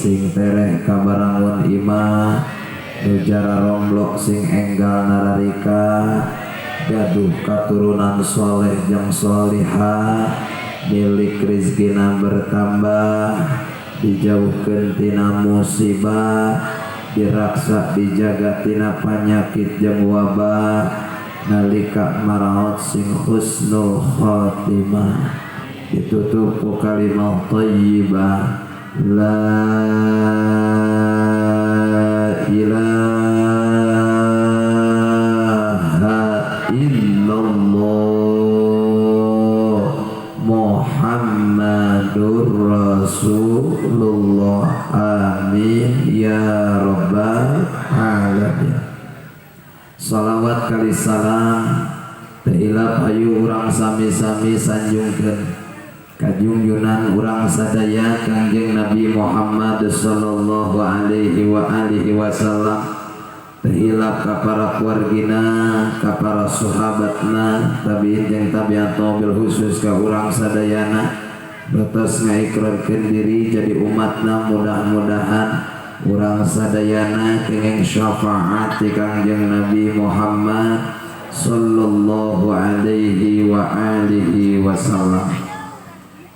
Sing tereh kabarangun imah, nu jararomblok sing enggal nararika, gaduh katurunan soleh jeung solihah, milik rizkina bertambah, dijauhkeun tina musibah, diraksa dijaga tina panyakit jeung wabah, nalika maraot sing husnul khotimah, ditutup ku kalimah thayyibah la ilaha illallah Muhammadur Rasulullah. Amin ya rabbal alamin. Salawat kali salam teu hilap ayu urang sami-sami sanjungkeun kajungjunan urang sadaya Kangjeng Nabi Muhammad sallallahu alaihi wa alihi wasallam. Teu hilap ka para keluargina, ka para sahabatna, tabiin jeung tabiat, bil khusus ka urang sadayana batas ngaikrarkeun diri jadi umatna. Mudah-mudahan urang sadayana kenging syafaat ti Kangjeng Nabi Muhammad sallallahu alaihi wa alihi wasallam.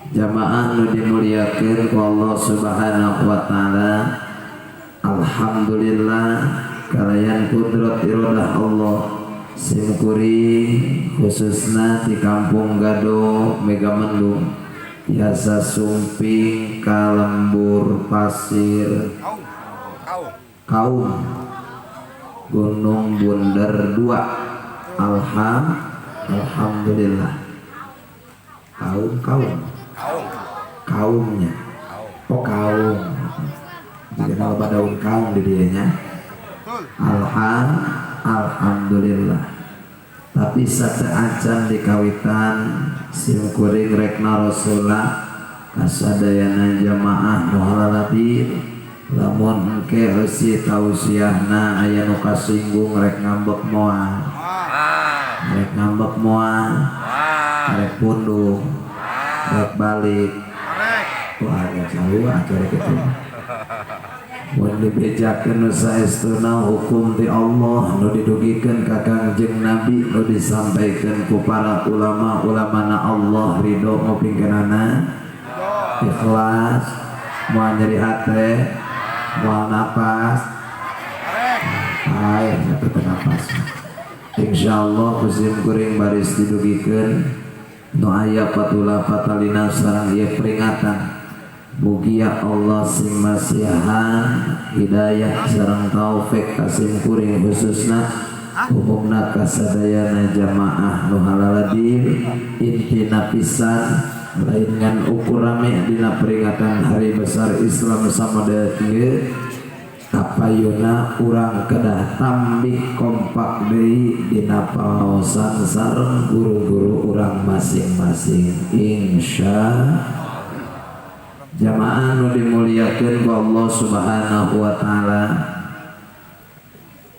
Jamaah nu dimuliakeun ku Allah Subhanahu wa taala, alhamdulillah kalayan kudrat iradah Allah simkuring khususna di Kampung Gado Megamendung biasa sumping ka lembur pasir Kaum Gunung Bunder 2. Alhamdulillah kaum kaum kaumnya, oh kaum jika kalau daun kaum di dianya. Alhamdulillah. Tapi sateuacan dikawitan, simkuring rek naros heula kasadayana jamaah nu hadir. Lamun engke eusi tausiahna aya nu kasinggung, rek ngambek moal? Rek ngambek moal? Rek pundung? Rek balik? Wah, jauh acara gitu. Mun dibejakeun nu saestuna hukum ti Allah nu didugikeun ka Kangjeng Nabi, nu disampaikan ku para ulama ulamana Allah, ridho ngupingkeunana? Ikhlas? Moal nyeri hate? Moal napas? Ay, satu napas. Insyaallah ku sim kuring baris didugikeun nu aya patula patalina sareng ieu peringatan. Mugia Allah sing masihan hidayah sareng taufik ka sim kuring khususna, umumna kasadayana jamaah nu haladir. Intina pisan lain ngan ukur rame dina peringatan hari besar Islam samodel ieu, kapayuna urang kedah tambih kompak deui dina pengaosan sareng guru-guru urang masing-masing, insya. Jamaah nu dimuliakeun ku Allah Subhanahu wa taala,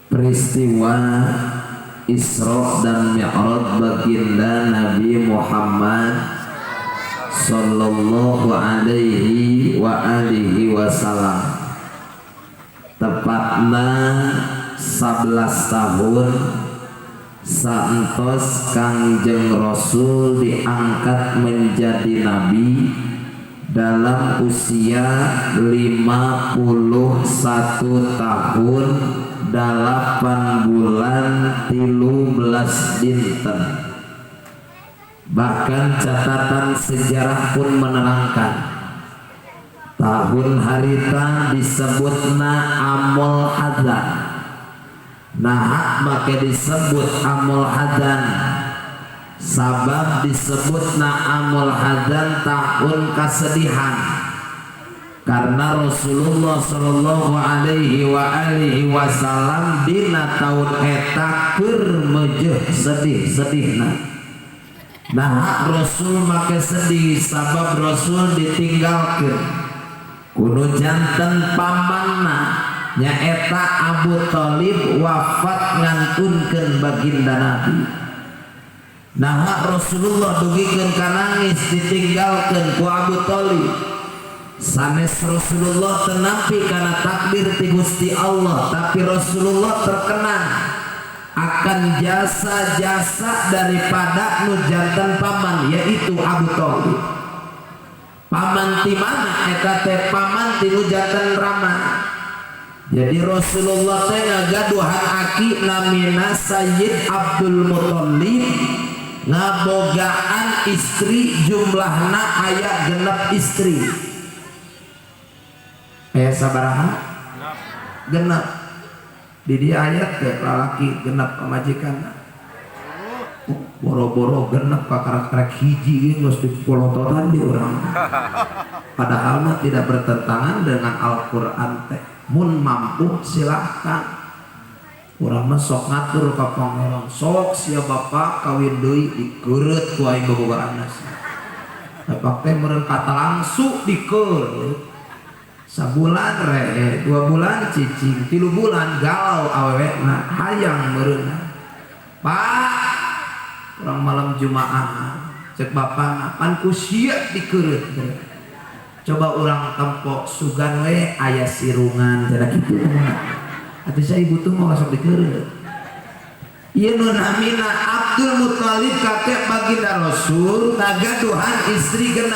peristiwa Isra dan Mi'raj baginda Nabi Muhammad sallallahu alaihi wa alihi wasallam tepatna 11 tahun saentos Kangjeng Rasul diangkat menjadi nabi dalam usia 51 tahun 8 bulan 13 dinten. Bahkan catatan sejarah pun menerangkan tahun harita disebutna Amul Hazan. Nah, maka disebut Amul Hazan, sabab disebutna Amul Hazan tahun kesedihan karena Rasulullah Shallallahu Alaihi wa alihi Wasallam dina tahun eta keur mejeuh sedih-sedihna. Nah, Rasul make sedih sabab Rasul ditinggalkan ku nu janten pamanna, nyaeta Abu Thalib, wafat ngantunkeun baginda Nabi. Nah, Rasulullah dugikeun ka nangis ditinggalkan ku Abu Thalib. Sanes Rasulullah teu nampi karena takdir ti Gusti Allah, tapi Rasulullah terkenang akan jasa-jasa daripada nu janten paman, yaitu Abu Thalib. Paman ti mana eta teh? Paman ti nu janten rama. Jadi Rasulullah teh ngagaduhan aki namina Sayyid Abdul Muthalib, ngabogaan istri jumlahna aya 6 istri. Aya sabaraha? 6. Di dia ayat teh lalaki 6 pamajikanna. Oh, boro-boro 6, kakarak hiji ge geus dipolototan di urang. Padahal mah tidak bertentangan dengan Al-Qur'an teh. Mun mampu silahkan. Urang mah sok ngatur ka pangeran, sok sia bapak kawin deui, dikeureut ku aing bobogohanna. Bapak teh meureun kata langsung dikeureut. Sabulan re, 2 bulan cicing, 3 bulan galau awewena hayang meureunna. Pak, urang malam Jumaah, cek bapak pan ku sia dikeureut. Coba urang tempok sugan we aya sirungan cenah kitu kumaha. Atuh saya ibu tuh mau masuk dikeureut. Ieu nu namina Abdul Muthalib, kakek baginda Rasul, ngagaduhan istri 6.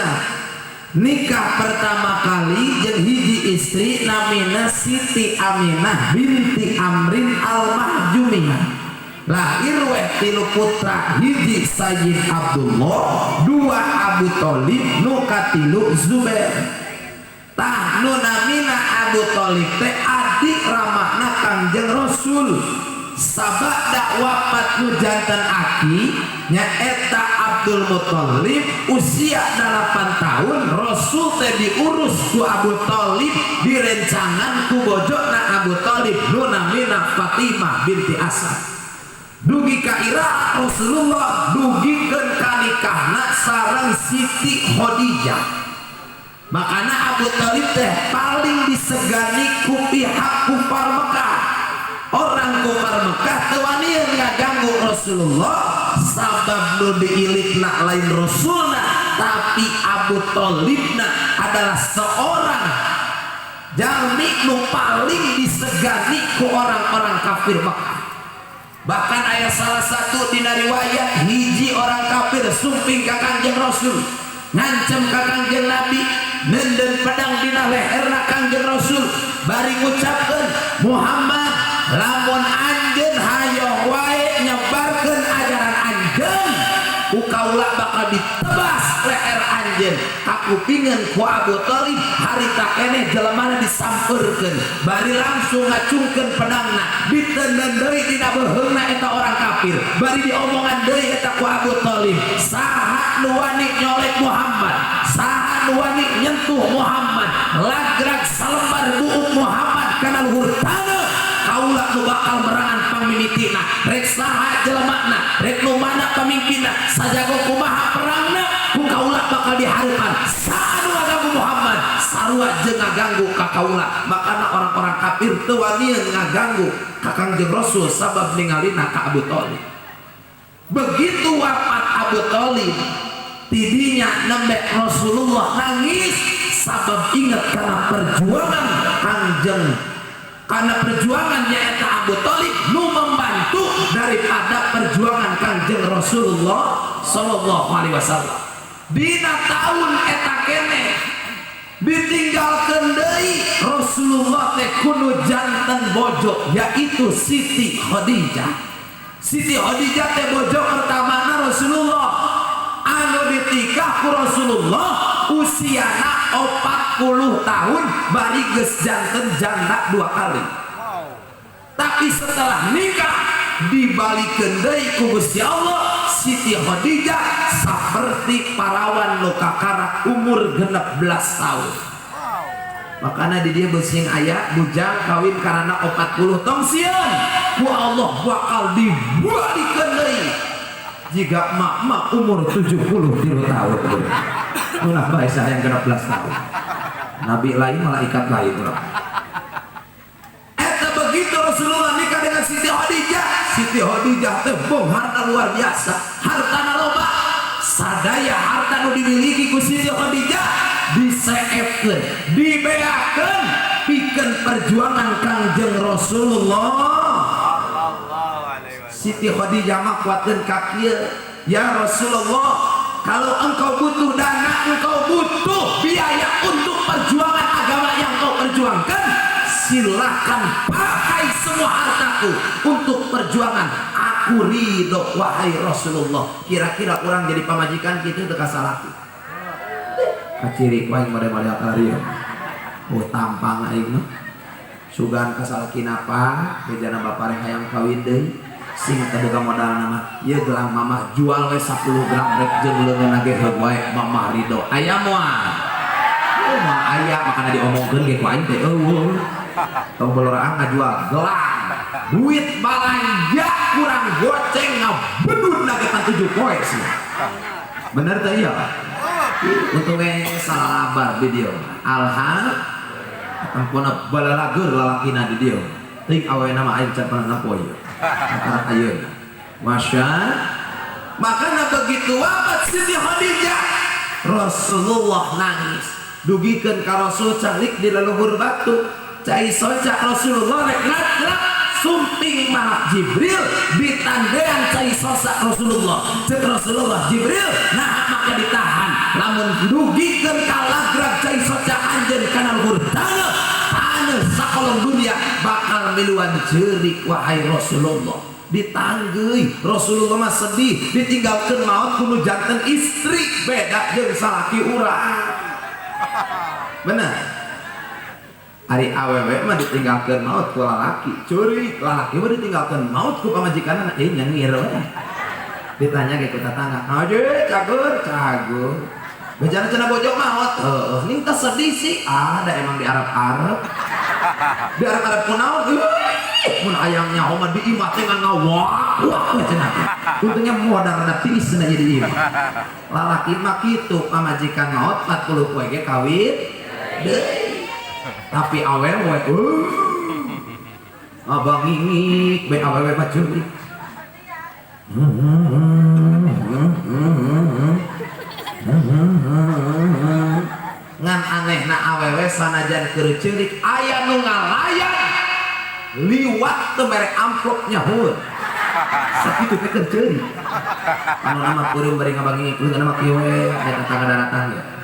Nikah pertama kali jeung hiji istri namina Siti Aminah binti Amrin Al-Mahjumiyah. Lahir weh tilu putra, hiji Sayyid Abdullah, dua Abu Thalib, nu katilu Zubair. Tah, nu namina Abu Thalib teh adik ramana Kangjeng Rasul. Sabada wafat nu janten aki nyaeta Abdul Muthalib usia 8 tahun, Rasul teh diurus ku Abu Thalib, direncangan ku bojona Abu Thalib nu namina Fatimah binti Asad. Dugi ka ira Rasulullah dugikeun kanikahna sareng Siti Khadijah. Makana Abu Thalib teh paling disegani ku pihak kufar Mekah. Orang kufar Mekah teu wanian ngaganggu Rasulullah, sabab nu diilikna lain Rasulna, tapi Abu Thalibna adalah seorang jalmi nu paling disegani ku orang-orang kafir Mekah. Bahkan aya salah satu dina riwayat, hiji orang kafir sumping ka Kangjeng Rasul, ngancem ka Kangjeng Nabi, nenden pedang dina leherna Kangjeng Rasul, bari ngucapkeun, "Muhammad, lamun anjeun hayoh wae nyebarkeun ajaran anjeun, ku kaula bakal ditebas leher anjeun." Kakupingan ku Abu Thalib, harita keneh jelemana disampeurkeun, bari langsung ngacungkeun pedangna, ditenden deui dina beuheungna eta orang kafir, bari diomongan deui eta ku Abu Thalib, "Saha nu wani nyolek Muhammad, saha nu wani nyentuh Muhammad, lagrag salembar buuk Muhammad kana luhur taneuh, kaula nu bakal merangan pamimitina. Rek saha jelemana, rek nu mana pamimpinna, sajago kumaha perangna, ku kaula bakal dihareupan. Saha nu ngaganggu Muhammad sarua jeung ngaganggu ka kaula." Makana orang-orang kafir teu wanian ngaganggu ka Kangjeng Rasul sabab ningalina ka Abu Thalib. Begitu wafat Abu Thalib, tidinya nembe Rasulullah nangis sabab ingat karena perjuangan Kangjeng, karena perjuangannya eta Abu Thalib nu membantu daripada perjuangan Kangjeng Rasulullah Sallallahu Alaihi Wasallam. Dina tahun eta kene ditinggalkan deui Rasulullah teh ku nu janten bojo, yaitu Siti Khadijah. Siti Khadijah teh bojo pertamana Rasulullah anu ditikah ku Rasulullah usiana 40 tahun, bari geus janten janda dua kali. Tapi setelah nikah dibalikeun deui ku Gusti Allah Siti Khadijah seperti parawan nu kakarak umur 16 tahun. Makanya di dia besing aya bujang kawin karena 40, tong sieun, ku Allah bakal dibalikeun deui jika mak-mak umur 73 tahun. Munah bae yang 16 tahun. Nabi lain, malaikat lain urang. Eta begitu Rasulullah nikah dengan Siti Khadijah, Siti Khadijah teh harta luar biasa, hartana loba. Sadaya harta nu dimiliki ku Siti Khadijah Diseepkeun, dibeakeun pikeun perjuangan Kangjeng Rasulullah. Siti Khadijah mah kuatkeun ka kieu, ya Rasulullah, kalau engkau butuh dana, engkau butuh biaya untuk perjuangan agama yang kau perjuangkan, silakan pakai semua hartaku untuk perjuangan. Aku ridho, wahai Rasulullah. Kira-kira kurang jadi pamajikan gitu teu ka salaki? Kaciri ku aing model-model kalarieu. Oh, tampang aing mah. Sugan ka salaki napa, bejana bapak rek hayang kawin deui. Sing teu boga modal nama, ieu gelang mamah jual we 10 gram, rek jeung leungeunna ge heug wae, mamah ridho. Aya moal? Oh, mah aya, makana diomongkeun ge ku aing teh euweuh. Tong beloraan ngajual gelang. Duit balanja kurang goceng ngabedun lagi pan 7 poe sih. Bener teh iya? Untungnya salah labar di dia. Alham tempona balalagur lalakina di dia. Teuing awena mah aing can pernah nempo ieu. Antara ayeuna. Masya. Makanya begitu wafat Siti Khadijah, Rasulullah nangis. Dugikeun ka Rasul calik di leluhur batu. Cai socak Rasulullah rek ngatrap, sumping malak Jibril ditandean cai sosak Rasulullah. Cek Rasulullah, "Jibril, nah maka ditahan? Lamun dugikeun ka lagrag cai socak anjeun kana luhur taneuh, taneuh sakolong dunia bakal miluan ceurik, wahai Rasulullah." Ditanggeuy, Rasulullah mah sedih ditinggalkeun maut kudu janten istri. Beda jeung salaki urang, bener. Ari awewe mah ditinggalkeun maut ku lalaki ceurik, lalaki mah ditinggalkeun maut ku pamajikanna nyengir we. Ditanya ge ku tetangga, "Haji, cagur cagur, bejana cenah bojo maot." "Heeh." "Ning teh sedih sih." Ada emang di Arab-Arab, di Arab-Arab kunaon? Ih, mun hayang nyaho mah di imah teh ngan ngawak wah cenah. Untungnya modal rada tiis cenah jadi imah. Lalaki mah kitu, pamajikan maot 40 poe ge kawin deui. Tapi awewe abang ngingik be, awewe mah ceurik. Ngan aneh na awewe sanajan keur ceurik, aya nu ngalayan liwat teu mere amplop nyaho. Sakitu teh keur ceurik. Anu nama peureum bari ngabangingik, leungeun mah kieu we, aya tetangga daratang ya.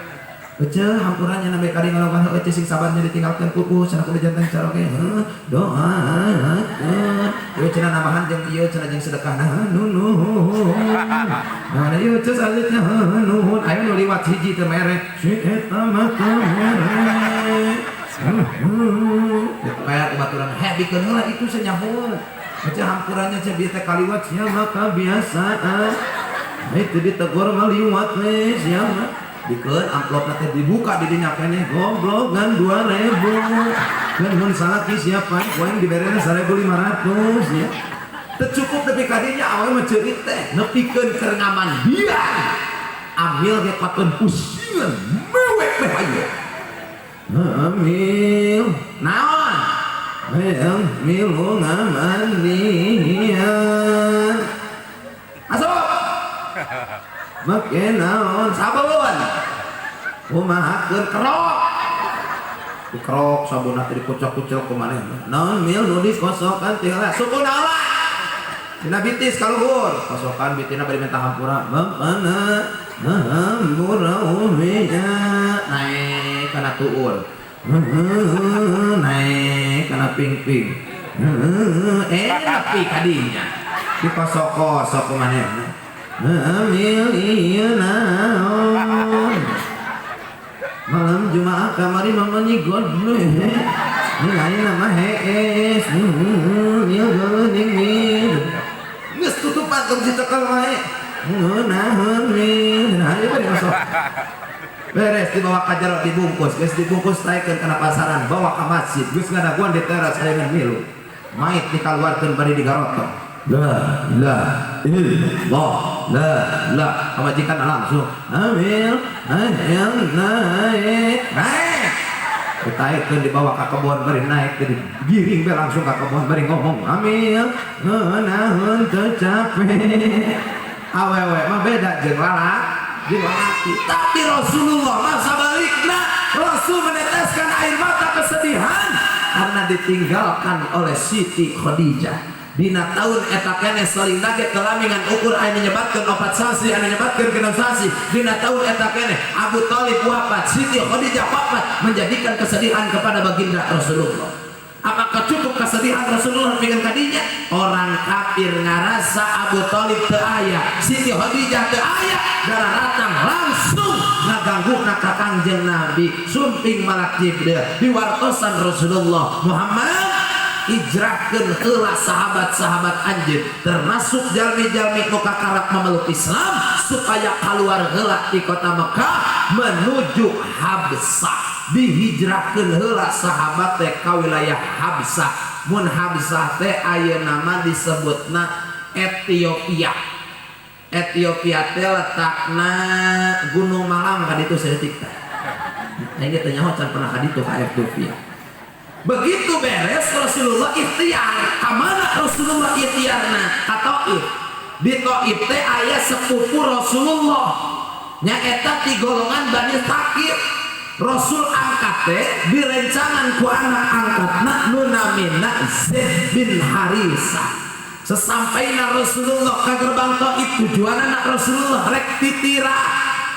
"Ece, hampurannya nabe kali ngalakukan. Ece sing sabarnya ditinggalkan kuku cenah kudu janten caroge heuh doa ieu cenah nambahan jeung ieu cenah jeung sedekah nah nuhun nah ieu ce selanjutnya nuhun." Ayo nu liwat hiji teu mere si eta mah teu mere kayak baturan heh, bikeun heula itu senyaho. "Ece, hampurannya ce, bieu teh kaliwat sia mah kabiasaan itu ditegur mah liwat we sia mah." Dikeun amplopna teh dibuka di dinya keneh goblok ngan 2000 kan. Mun salaki siapa ku aing diberena 1500 ya teu cukup nepi ka dinya. Awewe mah ceurik teh nepikeun keur ngamandian amil ge patun pusingan mewek meh. Ayo amil naon? Hayang milu ngamandian. Masuk. Make naon? Sabun. Kumahakeun? Kerok. Dikerok sabunna teh dikucek-kucek ku manehna. Naon mil nu dikosokan teh heula? Suku naon? Dina bitis ka luhur. Kosokan bitina bari minta hampura. Bapana hampura umina naik kana tuur. Naik kana pingping. Nepi ka dinya. Dikosok-kosok ku manehna. Amil ieu naon? Malam Jumaah kamari mama nyigot. Ini lain nama hees. Ieu geuning mil. Geus tutupan tong dicekel wae. Ngeunaheun mil. Nah, ieu bari masuk. Beres dibawa ka jero dibungkus, geus dibungkus taikeun kana pasaran, bawa ka masjid, geus ngadaguan di teras aya milu. Mait dikaluarkeun bari digarotong. La ilaha illallah, la la pamajikan langsung amil hayang naik naik ditaikkeun dibawa ka kebon bari naik jadi giring be langsung ka kebon bari ngomong, "Amil ngeunaheun teu capek?" Awewe mah beda jeung lalaki. Dilaki. Tapi Rasulullah masa balikna, Rasul meneteskan air mata kesedihan karena ditinggalkan oleh Siti Khadijah. Dina tahun eta keneh saling nage kelamingan ukur aya nyebatkeun 4 sasi, aya nyebatkeun 6 sasi. Dina tahun eta keneh Abu Thalib wafat, Siti Khadijah wafat, menjadikan kesedihan kepada baginda Rasulullah. Apakah cukup kesedihan Rasulullah pikeun kadinya? Orang kafir ngarasa Abu Thalib teu aya, Siti Khadijah teu aya, daratang langsung ngaganggu ka Kangjeng Nabi. Sumping malak Jibril diwartosan Rasulullah, Muhammad, hijrahkeun heula sahabat-sahabat anjeun, termasuk jalmi-jalmi nu kakarap memeluk Islam, supaya keluar heula di kota Mekah menuju Habsah. Dihijrahkeun heula sahabat teh ka wilayah Habsah. Mun Habsah teh ayeuna mah disebutna Ethiopia. Ethiopia teh letakna Gunung Malang ka ditu saeutik teh. Nah, ieu teh nyaho can pernah ka ditu ka Ethiopia. Begitu beres Rasulullah ikhtiar. Kamana Rasulullah ikhtiarna? Ka Taif. Di Taif teh aya sepupu Rasulullah, nyaeta ti golongan Bani Tsaqif. Rasul angkat teh direncangan ku anak angkatna nu namina Zaid bin Harisah. Sesampainya Rasulullah ka gerbang Taif, tujuanna Rasulullah rek titira,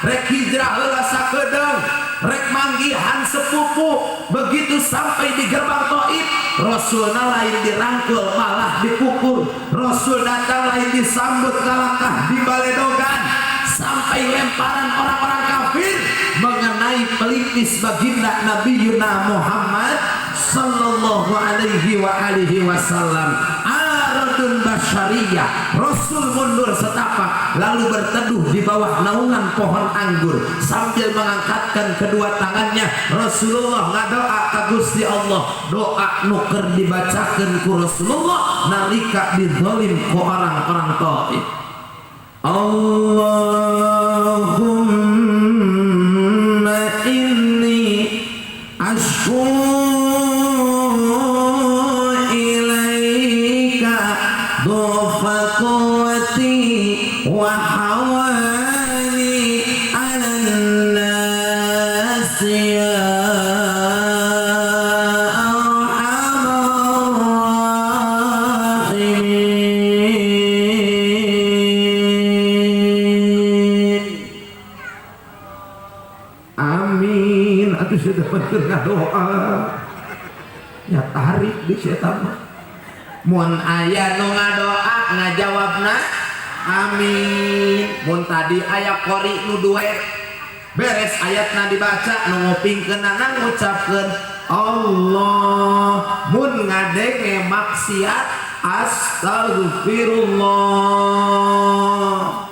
rek hijrah heula sakedeung, rek manggihan sepupu. Begitu sampai di gerbang Taif, Rasulna lain dirangkul malah dipukul. Rasul datang lain disambut, kalakah di baledogan sampai lemparan orang-orang kafir mengenai pelipis baginda Nabi Yuna Muhammad sallallahu alaihi wa alihi wasallam. Aradun basyariyah. Rasul mundur setapak lalu berteduh di bawah naungan pohon anggur sambil mengangkatkan kedua tangannya. Rasulullah ngadoa ka Gusti Allah, doa nu keur dibacakeun ku Rasulullah nalika dizolim ku orang-orang Taif. Allahumma inni ashku ilaika dufa quwwati wa hawani 'alan nasi ya arhamar rahimin. Amin. Atuh sudah bener doa. Ya tarik di setan mah. Mun aya nu ngadoa ngajawabna amin. Mun tadi aya qori nu duet, beres ayatna dibaca nu ngupingkeunana ngucapkeun Allah. Mun ngadenge maksiat astagfirullah.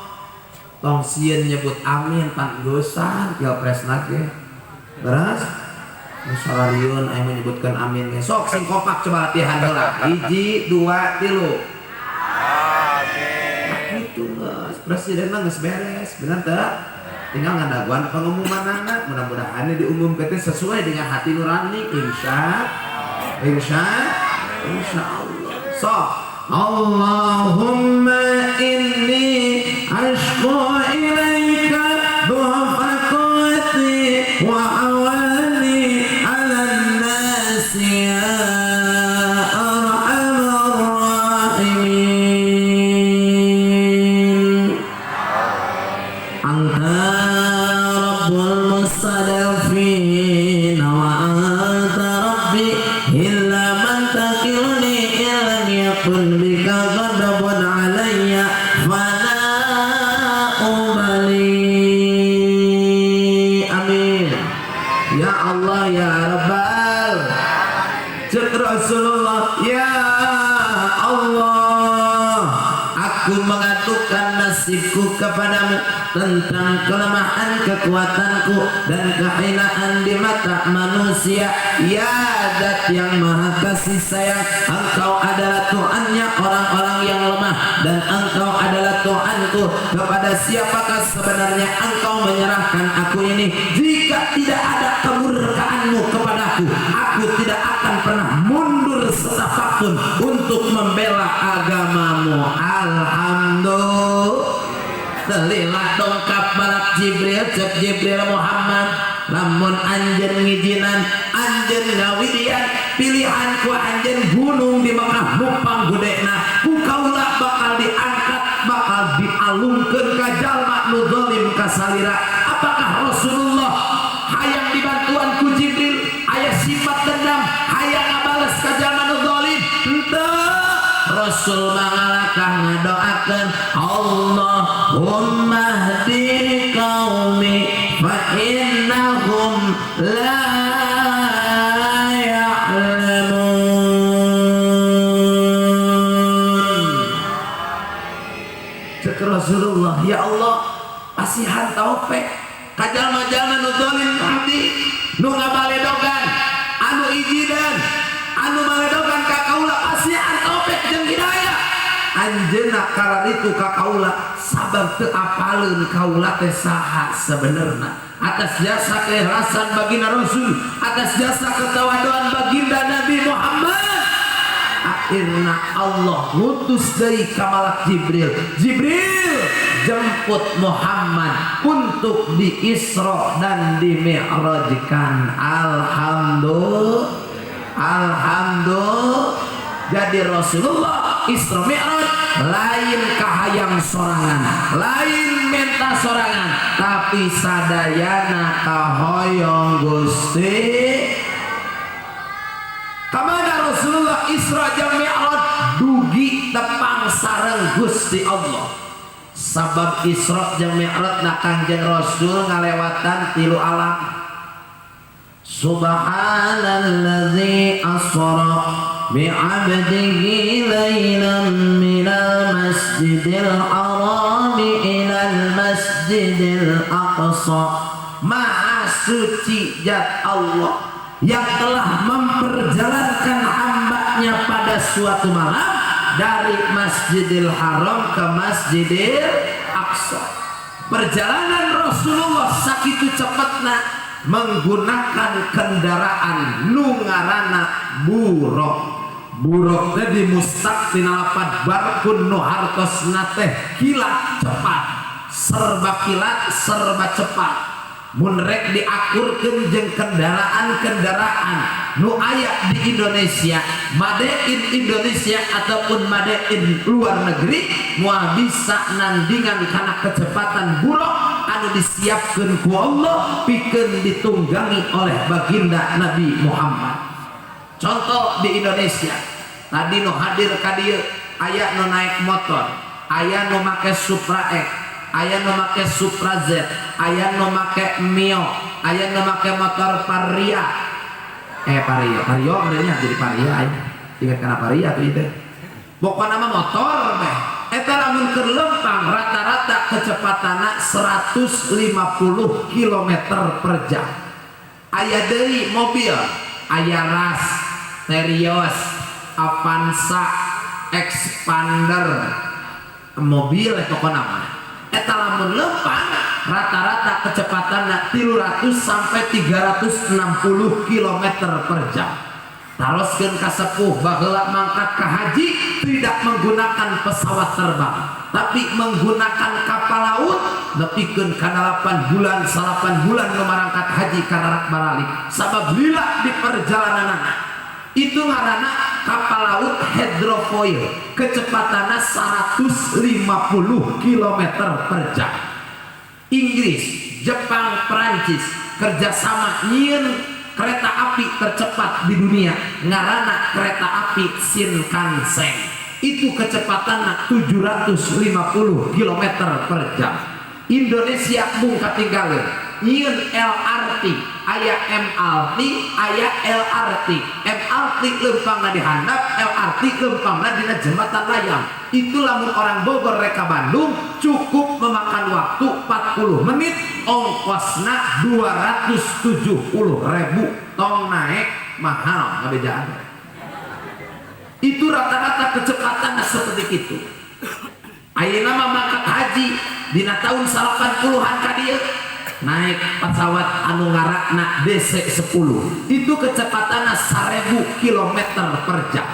Tong sieun nyebut amin pan dosa pilpres lagi. Beres? Musalariun aya menyebutkan amin ge. Sok sing kompak coba latihan heula. 1, 2, 3. Amin. Gitu geus. Presiden mah geus beres, bener teu? Tinggal ngadaguan pengumumanana, mudah-mudahan diumumkeun teh sesuai dengan hati nurani, insya insya insya Allah. Sok. Allahumma inni ashku ilaika du'fa quwwati wa awani 'alan nasi ya arhamar rahimin. Anta rabbul mustadafin wa anta rabbi illa man takilni illam yakun bika ghadabun alayya fala ubali. Amin. Ya Allah ya Rabbal. Cek Rasulullah, ya Allah, aku mengadukan nasibku kepadamu tentang kelemahan kekuatanku dan kehinaan di mata manusia. Ya Zat yang maha kasih sayang, Engkau adalah Tuhannya orang-orang yang lemah dan Engkau adalah Tuhanku. Kepada siapakah sebenarnya Engkau menyerahkan aku ini? Jika tidak ada kemurkaanmu kepadaku, aku tidak akan pernah mundur setapak pun untuk membela agamamu. Alhamdulillah. Lila dongkap balak malak Jibril, cek Jibril, "Muhammad, lamun anjeun ngijinan, anjeun ngawidian, pilihan ku anjeun gunung di Mekah nu panggedena ku kaula bakal diangkat, bakal dialungkeun ka jalma nu zalim ka salira." Apakah Rasulullah hayang dibantuan ku Jibril? Aya sifat dendam, hayang ngabales ka jalma nu zalim? Henteu. Rasul mangalakah ngadoakeun, "Allahumma hdi qaumi fa innahum la ya'lamun." Cek Rasulullah, "Ya Allah, pasihan taufik ka jalma-jalma nu zalim abdi, nu ngabaledogan, anu ijidan, anu maledogan ka kaula, pasihan taufik jeung hidayah anjeunna kararitu ka kaula, sabab teu apaleun kaula teh saha sebenarna." Atas jasa keikhlasan baginda Rasul, atas jasa ketawaduan baginda Nabi Muhammad, akhirnya Allah ngutus dari ka malak Jibril, "Jibril, jemput Muhammad untuk di Isra dan di Mi'rajkan." Alhamdulillah, alhamdulillah. Jadi Rasulullah Isra Mi'raj lain kahayang sorangan, lain menta sorangan, tapi sadayana kahoyong Gusti. Kamana Rasulullah Isra jeung Mi'raj? Dugi tepang sareng Gusti Allah. Sabab Isra jeung Mi'raj na Kangjeng Rasul ngalewatan tilu alam. Subhanalladzi asra bi'abdihi lailan minal masjidil harami ilal masjidil aqsa. Maha suci zat Allah yang telah memperjalankan hambanya pada suatu malam dari Masjidil Haram ke Masjidil Aqsa. Perjalanan Rasulullah sakitu cepatna menggunakan kendaraan nu ngaranna buraq. Buraq teh dimustaq tina lapad barqun, nu hartosna teh kilat cepat, serba kilat, serba cepat. Mun rek diakurkeun jeung kendaraan-kendaraan nu aya di Indonesia, made in Indonesia ataupun made in luar negeri, moal bisa nandingan karena kecepatan buraq anu disiapkeun ku Allah pikeun ditunggangi oleh baginda Nabi Muhammad. Contoh di Indonesia tadi, nu hadir ka dieu aya nu naik motor, aya nu make Supra X, aya nu make Supra Z, aya nu make Mio, aya nu make motor Varia, Varia, Vario merenya jadi Varia aya ingat kana Varia tuh itu. Pokokna mah motor teh eta lamun keur lempang rata-rata kecepatanna 150 km per jam. Aya deui mobil, aya Rush, Terios, Avanza, Xpander, mobil pokokna mah eta lamun lempang rata-rata kecepatan 300 sampai 360 km per jam. Taroskeun ka sepuh baheula mangkat ka haji tidak menggunakan pesawat terbang, tapi menggunakan kapal laut, nepikeun kana 8 bulan, 9 bulan nu marangkat haji kana rak baralik, sabab lila di perjalananana. Itu ngaranna kapal laut hidrofoil, kecepatannya 150 km per jam. Inggris, Jepang, Perancis kerjasama nyieun kereta api tercepat di dunia, ngaranna kereta api Shinkansen. Itu kecepatannya 750 km per jam. Indonesia mung katinggalan nyieun LRT, aya MRT, aya LRT. MRT lempangna di handap, LRT lempangna dina jembatan layang. Itu lamun orang Bogor rek ka Bandung cukup memakan waktu 40 menit, ongkosna 270 ribu. Tong naik, mahal ngabejaan. Itu rata-rata kecepatannya seperti itu. Ayeuna mah mangkat haji dina tahun 80-an ka dieu naik pesawat anu ngaranna DC-10, itu kecepatannya 1000 km per jam.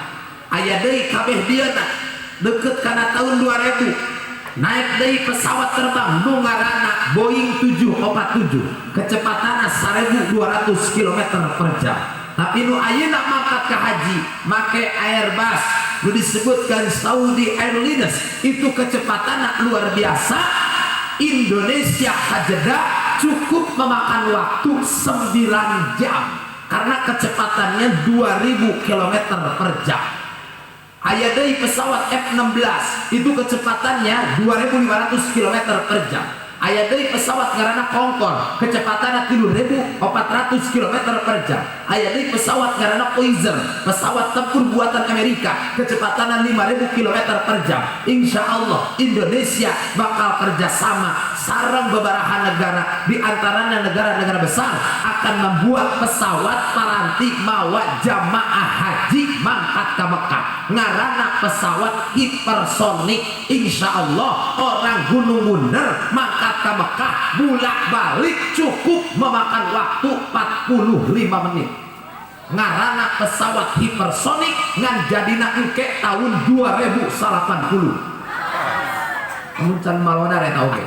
Aya deui kabeh dieuna deket kana tahun 2000 Naik deui pesawat terbang nu ngaranna Boeing 747, kecepatanna 1200 km per jam. Tapi nu ayeuna mangkat ke haji make Airbus nu disebutkan Saudi Airlines, itu kecepatanna luar biasa. Indonesia ke Jeddah cukup memakan waktu 9 jam karena kecepatannya 2000 km per jam. Aya deui pesawat F-16, itu kecepatannya 2500 km per jam. Aya deui pesawat ngaranna Concorde, kecepatannya 3400 km per jam. Aya deui pesawat ngaranna Poison, pesawat tempur buatan Amerika, kecepatannya 5000 km per jam. Insya Allah Indonesia bakal kerjasama sareng beberapa negara, di antaranya negara-negara besar, akan membuat pesawat paranti mawa jamaah haji mangkat ke Mekah, ngaranna pesawat hipersonik. Insya Allah orang Gunung Bunder mangkat ke Mekah bolak balik cukup memakan waktu 45 menit, ngaranna pesawat hipersonik, ngan jadina engke tahun 2080 mun can malodar eta oge.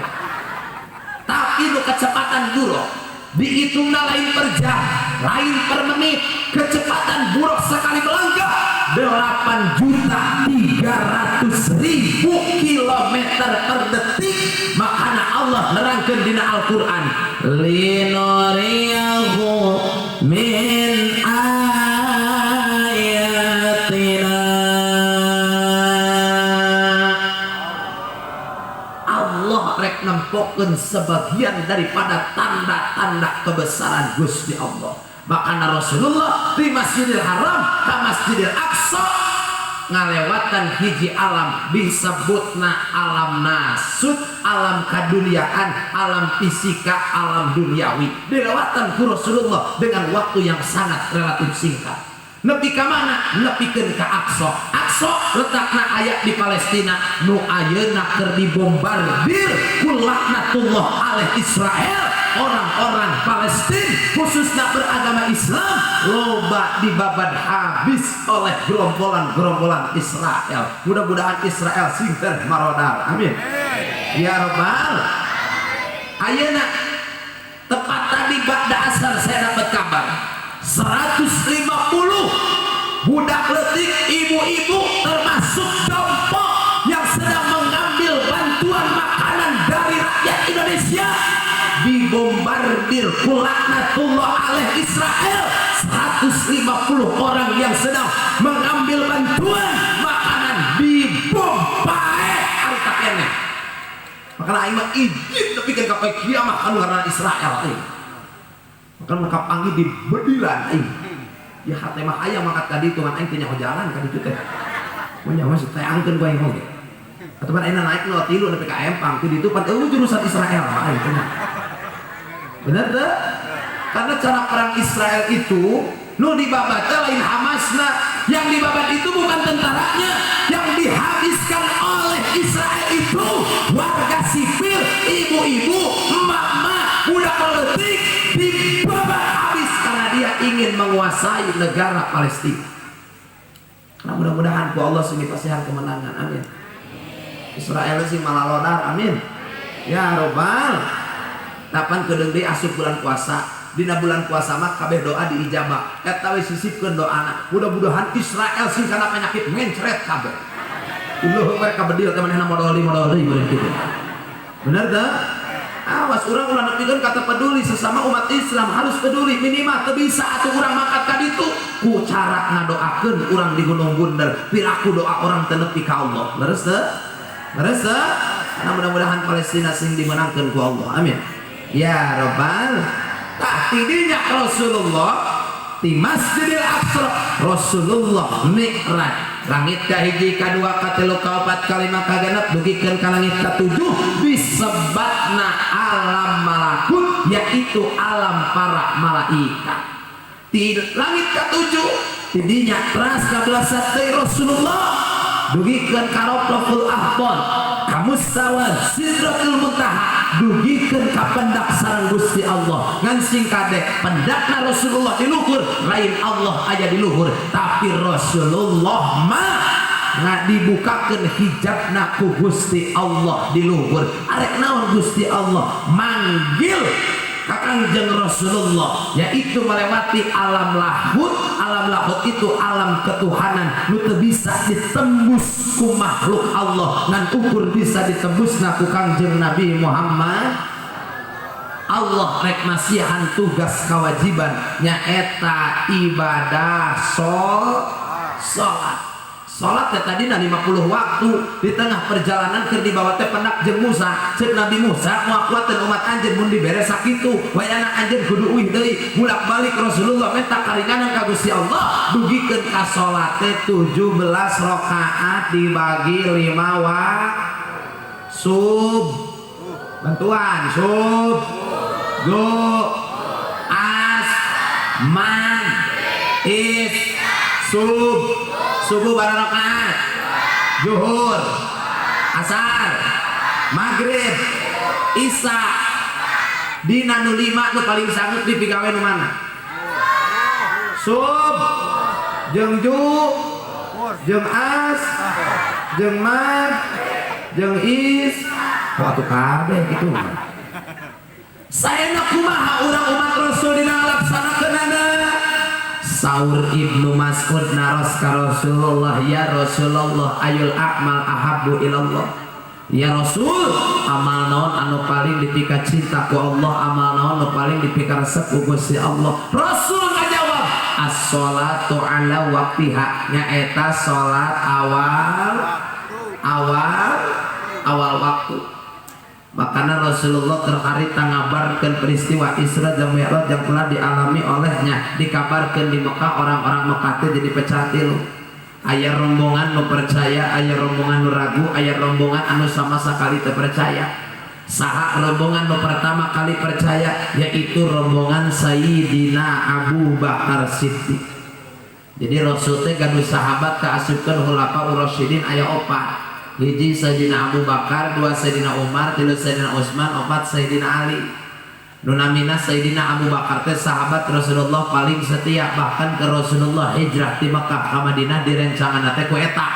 Tapi nu kecepatan buraq dihitungna lain per jam, lain per menit. Kecepatan buraq sekali melangkah 8 juta 300 ribu kilometer per detik. Makanya Allah nerangkan dina Al-Quran, linuriyahu min ayatina. Allah rek nempokeun sebagian daripada tanda-tanda kebesaran Gusti Allah. Makanya Rasulullah di Masjidil Haram ke Masjidil Aqsa ngalewatan hiji alam, disebutna alam nasut, alam kaduniaan, alam fisika, alam duniawi. Dilewatan ku Rasulullah dengan waktu yang sangat relatif singkat. Nepi ka mana? Nepikeun ka Aqsa. Aqsa letakna aya di Palestina nu ayeuna keur dibombardir ku laknatullah alaih Israel. Orang-orang Palestina khususnya beragama Islam loba dibabat habis oleh gerombolan-gerombolan Israel. Mudah-mudahan Israel sing tereh marodar. Amin ya robbal. Ayeuna tepat tadi ba'da asar saya dapat kabar 150 budak leutik, ibu-ibu, termasuk jompo yang sedang mengambil bantuan makanan dari rakyat Indonesia dibombardir ku laknatullah alaih Israel. 150 orang yang sedang mengambil bantuan makanan dibom paeh harita keneh. Makanya aing mah izin nepikeun ka poe kiamat anu ngaranna Israel aing. Maka mun kapanggih di bedilan aing. Ya hate mah hayang mangkat ka ditu, ngan aing teu nyaho jalan ka ditu teh. Mun nyaho mah teangkeun ku aing oge. Atuh pan ayeuna naik nu tilu nepi ka Empang, ti ditu pan eueuh jurusan Israel mah aing teh. Bener teu? Karena cara perang Israel itu nu dibabat lain Hamasna, yang dibabat itu bukan tentaranya, yang dihabiskan oleh Israel itu warga sipil, ibu-ibu, emak-emak, budak leutik dibabat habis karena dia ingin menguasai negara Palestina. Nah, mudah-mudahan ku Allah sing dipasihan kemenangan. Amin. Israel sing malalodar. Amin. Ya robbal. Kapan kedeung deui asup bulan puasa. Dina bulan puasa mah kabeh doa diijabah. Eta we sisipkeun doana. Mudah-mudahan Israel sing kana penyakit mencret kabeh. Uluh mereka bedil teh manehna modol deui, modol deui meureun kitu. Bener teu? Awas urang ulah nepikeun kata peduli sesama umat Islam, harus peduli minimal teu bisa atuh urang mangkat ka ditu ku cara ngadoakeun urang di Gunung Bunder, piraku doa orang teu nepi ka Allah. Leres teu? Leres teu? Karena mudah-mudahan Palestina sing dimenangkeun ku Allah. Amin. Ya robbal. Tah tidinya Rasulullah di Masjidil Aqsa, Rasulullah Mi'raj langit kahiji, kadua, katilu, kaopat, kalima, kagenep, dugikeun ka langit katujuh, disebatna alam malakut, yaitu alam para malaikat. Di langit katujuh tidinya teras kabelasat deui Rasulullah dugikeun ka Rafraful Ahdon, ka mustawa Sidratul Muntaha, dugikeun ka pendak sareng Gusti Allah. Ngan sing kade, pendakna Rasulullah di luhur, lain Allah aya di luhur, tapi Rasulullah mah Nggak dibukakeun hijabna ku Gusti Allah di luhur. Arek naon Gusti Allah manggil ka Kangjeng Rasulullah, yaitu melewati alam lahut. Alam lahut itu alam ketuhanan nu teu bisa ditembus ku makhluk Allah, ngan ukur bisa ditembusna ku Kangjeng Nabi Muhammad. Allah rek masihan tugas kewajiban, nyaeta ibadah salat. Salat teh tadina 50 waktu. Di tengah perjalanan keur dibawa teh pendak jeung Musa. Ceuk Nabi Musa, "Moal kuateun umat anjeun mun dibere sakitu, wayana anjeun kudu uih deui." Bolak-balik Rasulullah minta karinganan ka Gusti Allah, dugikeun ka salat teh 17 rakaat dibagi 5 waktu. Sub bantuan sub go as man is sub. Subuh barakaat, zuhur, asar, maghrib, isya. Dina nu lima nu paling sangut dipigawe nu mana? Sub jeung ju jeung as jeung mag jeung is. Waktu kabeh gitu saya kumaha urang umat Rasul dina ngalaksanakeunana? Saur Ibnu Mas'ud naros ka Rasulullah, "Ya Rasulullah, ayul a'mal ahabbu ilallah?" Ya Rasul, amal naon anu paling dipika cinta ku Allah, amal naon anu paling dipika resep ku Gusti Allah? Rasul ngajawab, "As-sholatu ala waktiha," nyaeta salat awal awal awal waktu. Makanya Rasulullah terharita ngabarkan peristiwa Isra dan Mi'raj yang telah dialami olehnya, dikabarkan di Mekah. Orang-orang Mekah teh jadi pecah tilu. Aya rombongan nu percaya, aya rombongan nu ragu, aya rombongan anu sama sekali terpercaya. Saha rombongan nu pertama kali percaya? Yaitu rombongan Sayyidina Abu Bakar Siddiq. Jadi Rasul teh gaduh sahabat kaasupkeun Khulafaur Rasyidin aya opat. Hiji Sayyidina Abu Bakar, dua Sayyidina Umar, tilu Sayyidina Utsman, opat Sayyidina Ali. Nu namina Sayyidina Abu Bakar teh sahabat Rasulullah paling setia, bahkan ke Rasulullah hijrah di Mekah ka Madinah direncangan teh ku eta,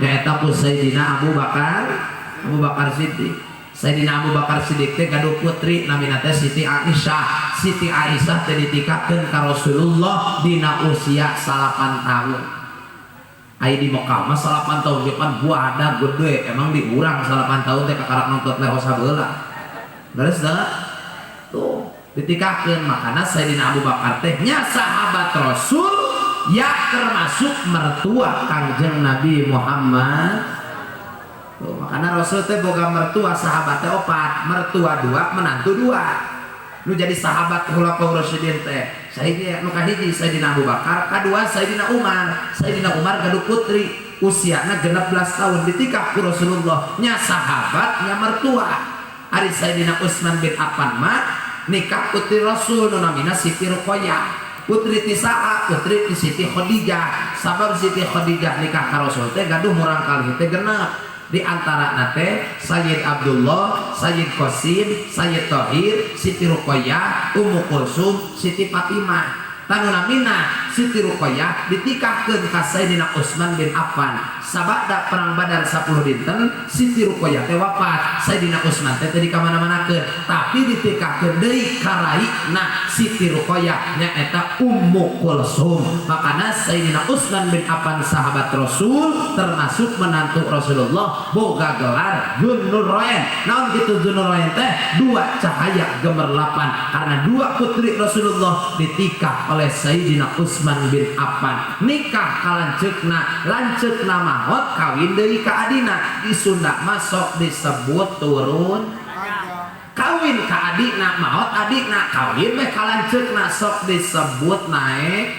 nyaeta ku Sayyidina Abu Bakar, Abu Bakar Siddiq. Sayyidina Abu Bakar Siddiq teh gaduh putri namina teh Siti Aisyah. Siti Aisyah teh ditikahkeun ka Rasulullah dina usia 9 tahun. Ai di Mekah mah 9 tahun ge pan buadak gede, emang di urang 9 tahun teh kakarak nonton leho sabeula. Beres dah? Tuh, ditikahkeun. Makana Sayyidina Abu Bakar teh nya sahabat Rasul, ya termasuk mertua Kangjeng Nabi Muhammad. Tuh, makana Rasul teh boga mertua sahabat teh opat, mertua dua, menantu dua. Nu jadi sahabat Khulafaur Rasyidin teh Sayyidina nu kahiji Sayyidina Abu Bakar, kadua Sayyidina Umar. Sayyidina Umar gaduh putri usiana 16 tahun ditikah ku Rasulullah, nya sahabat nya mertua. Ari Sayyidina Utsman bin Affan mah nikah putri Rasul nu namina Siti Ruqayyah. Putri ti saha? Putri ti Siti Khadijah. Sabab Siti Khadijah nikah ka Rasul teh gaduh murang kali teh genep, di antara nate Sayyid Abdullah, Sayyid Qasim, Sayyid Tohir, Siti Ruqayyah, Ummu Kulsum, Siti Fatimah. Tanu namina Siti Ruqayyah ditikahkeun ka Sayyidina Utsman bin Affan. Sabada perang Badar 10 dinten Siti Ruqayyah teh wafat. Sayyidina Utsman teh teu dikamana-manakeun, tapi ditikahkeun deui ka raina Siti Ruqayyah, nyaeta Ummu Kulsum. Makana Sayyidina Utsman bin Affan sahabat Rasul, termasuk menantu Rasulullah, boga gelar Dzunnurain. Naon kitu Dzunnurain teh? Dua cahaya gemerlapan, karena dua putri Rasulullah ditikah oleh Sayyidina Utsman bin Affan. Nikah ka lanceukna, lanceukna maot, kawin deui ka adina. Di Sunda masuk disebut turun. Kawin ka adina, maot adina, kawin meh ka lanceukna, sok disebut naik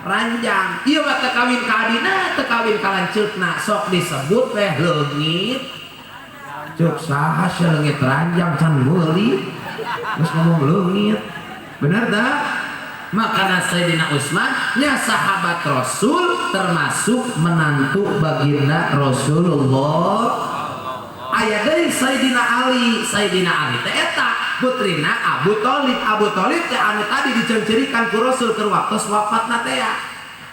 ranjang. Ieu mah teu kawin ka adina, teu kawin ka lanceukna, sok disebut teh leungit. Cuk saha sia leungit ranjang, can meuli geus ngomong leungit. Bener tak? Makanya Sayyidina Utsman nya sahabat Rasul, termasuk menantu baginda Rasulullah. Aya deui Sayyidina Ali. Sayyidina Ali teh eta putrina Abu Thalib. Abu Thalib teh anu tadi dicencerikan ku Rasul keur waktos wafatna teh ya.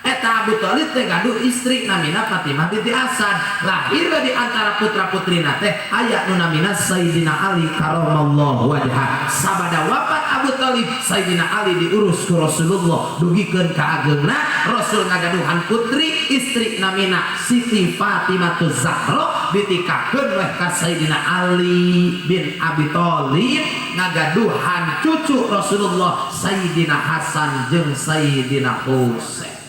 Eta Abu Thalib teh gaduh istri namina Fatimah binti Asad. Lahir di antara putra-putrina teh aya nu namina Sayyidina Ali karamallahu wajhah. Sabada wafat Abu Thalib, Sayyidina Ali diurus ku Rasulullah dugikeun ka ageungna. Rasul ngagaduhan putri istri namina Siti Fatimah Zahra, ditikakeun weh ka Sayyidina Ali bin Abi Thalib, ngagaduhan cucu Rasulullah Sayyidina Hasan jeung Sayyidina Husain.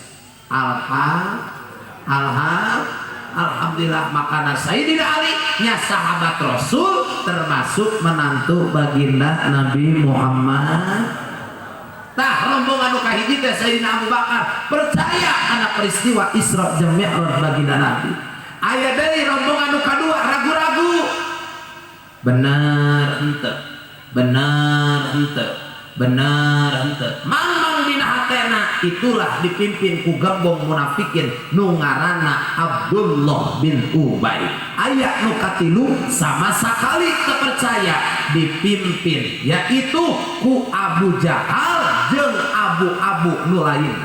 Alhamdulillah, makana Sayyidina Ali nya sahabat Rasul, termasuk menantu baginda Nabi Muhammad. Tah, rombongan nu kahiji teh Sayyidina Abu Bakar, percaya kana peristiwa Isra jeung Mi'raj baginda Nabi. Aya deui rombongan nu kadua, ragu-ragu, bener henteu, bener henteu, bener henteu, mang-mang dina hatena. Itulah dipimpin ku gembong munafikin nu ngaranna Abdullah bin Ubay. Aya nu katilu, sama sekali terpercaya, dipimpin yaitu ku Abu Jahal jeung abu-abu nu lain,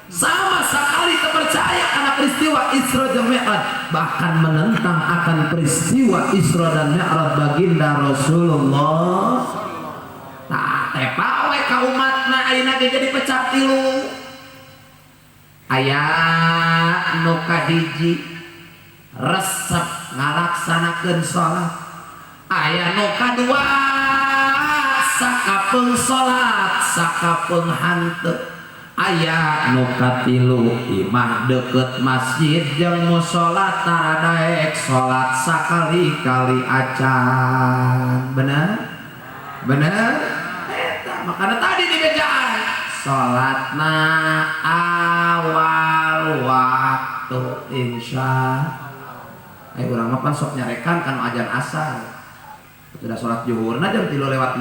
sama sekali terpercaya karena peristiwa Isra dan Mi'raj, bahkan menentang akan peristiwa Isra dan Mi'raj baginda Rasulullah. Nah, tepa we ka umatna ayeuna ge jadi pecah tilu. Aya nu kahiji resep ngalaksanakeun salat, aya nu kadua sakapeung salat sakapeung hanteu, aya nu katilu imah deket masjid jeung mushola tara daek salat sakali-kali acan. Bener bener eta. Makana tadi di bejaan salatna awal waktu, insya. Ayo, urang mah pan sok nyarekan kan ajan asar. Sudah sholat zuhurna jam 3.05.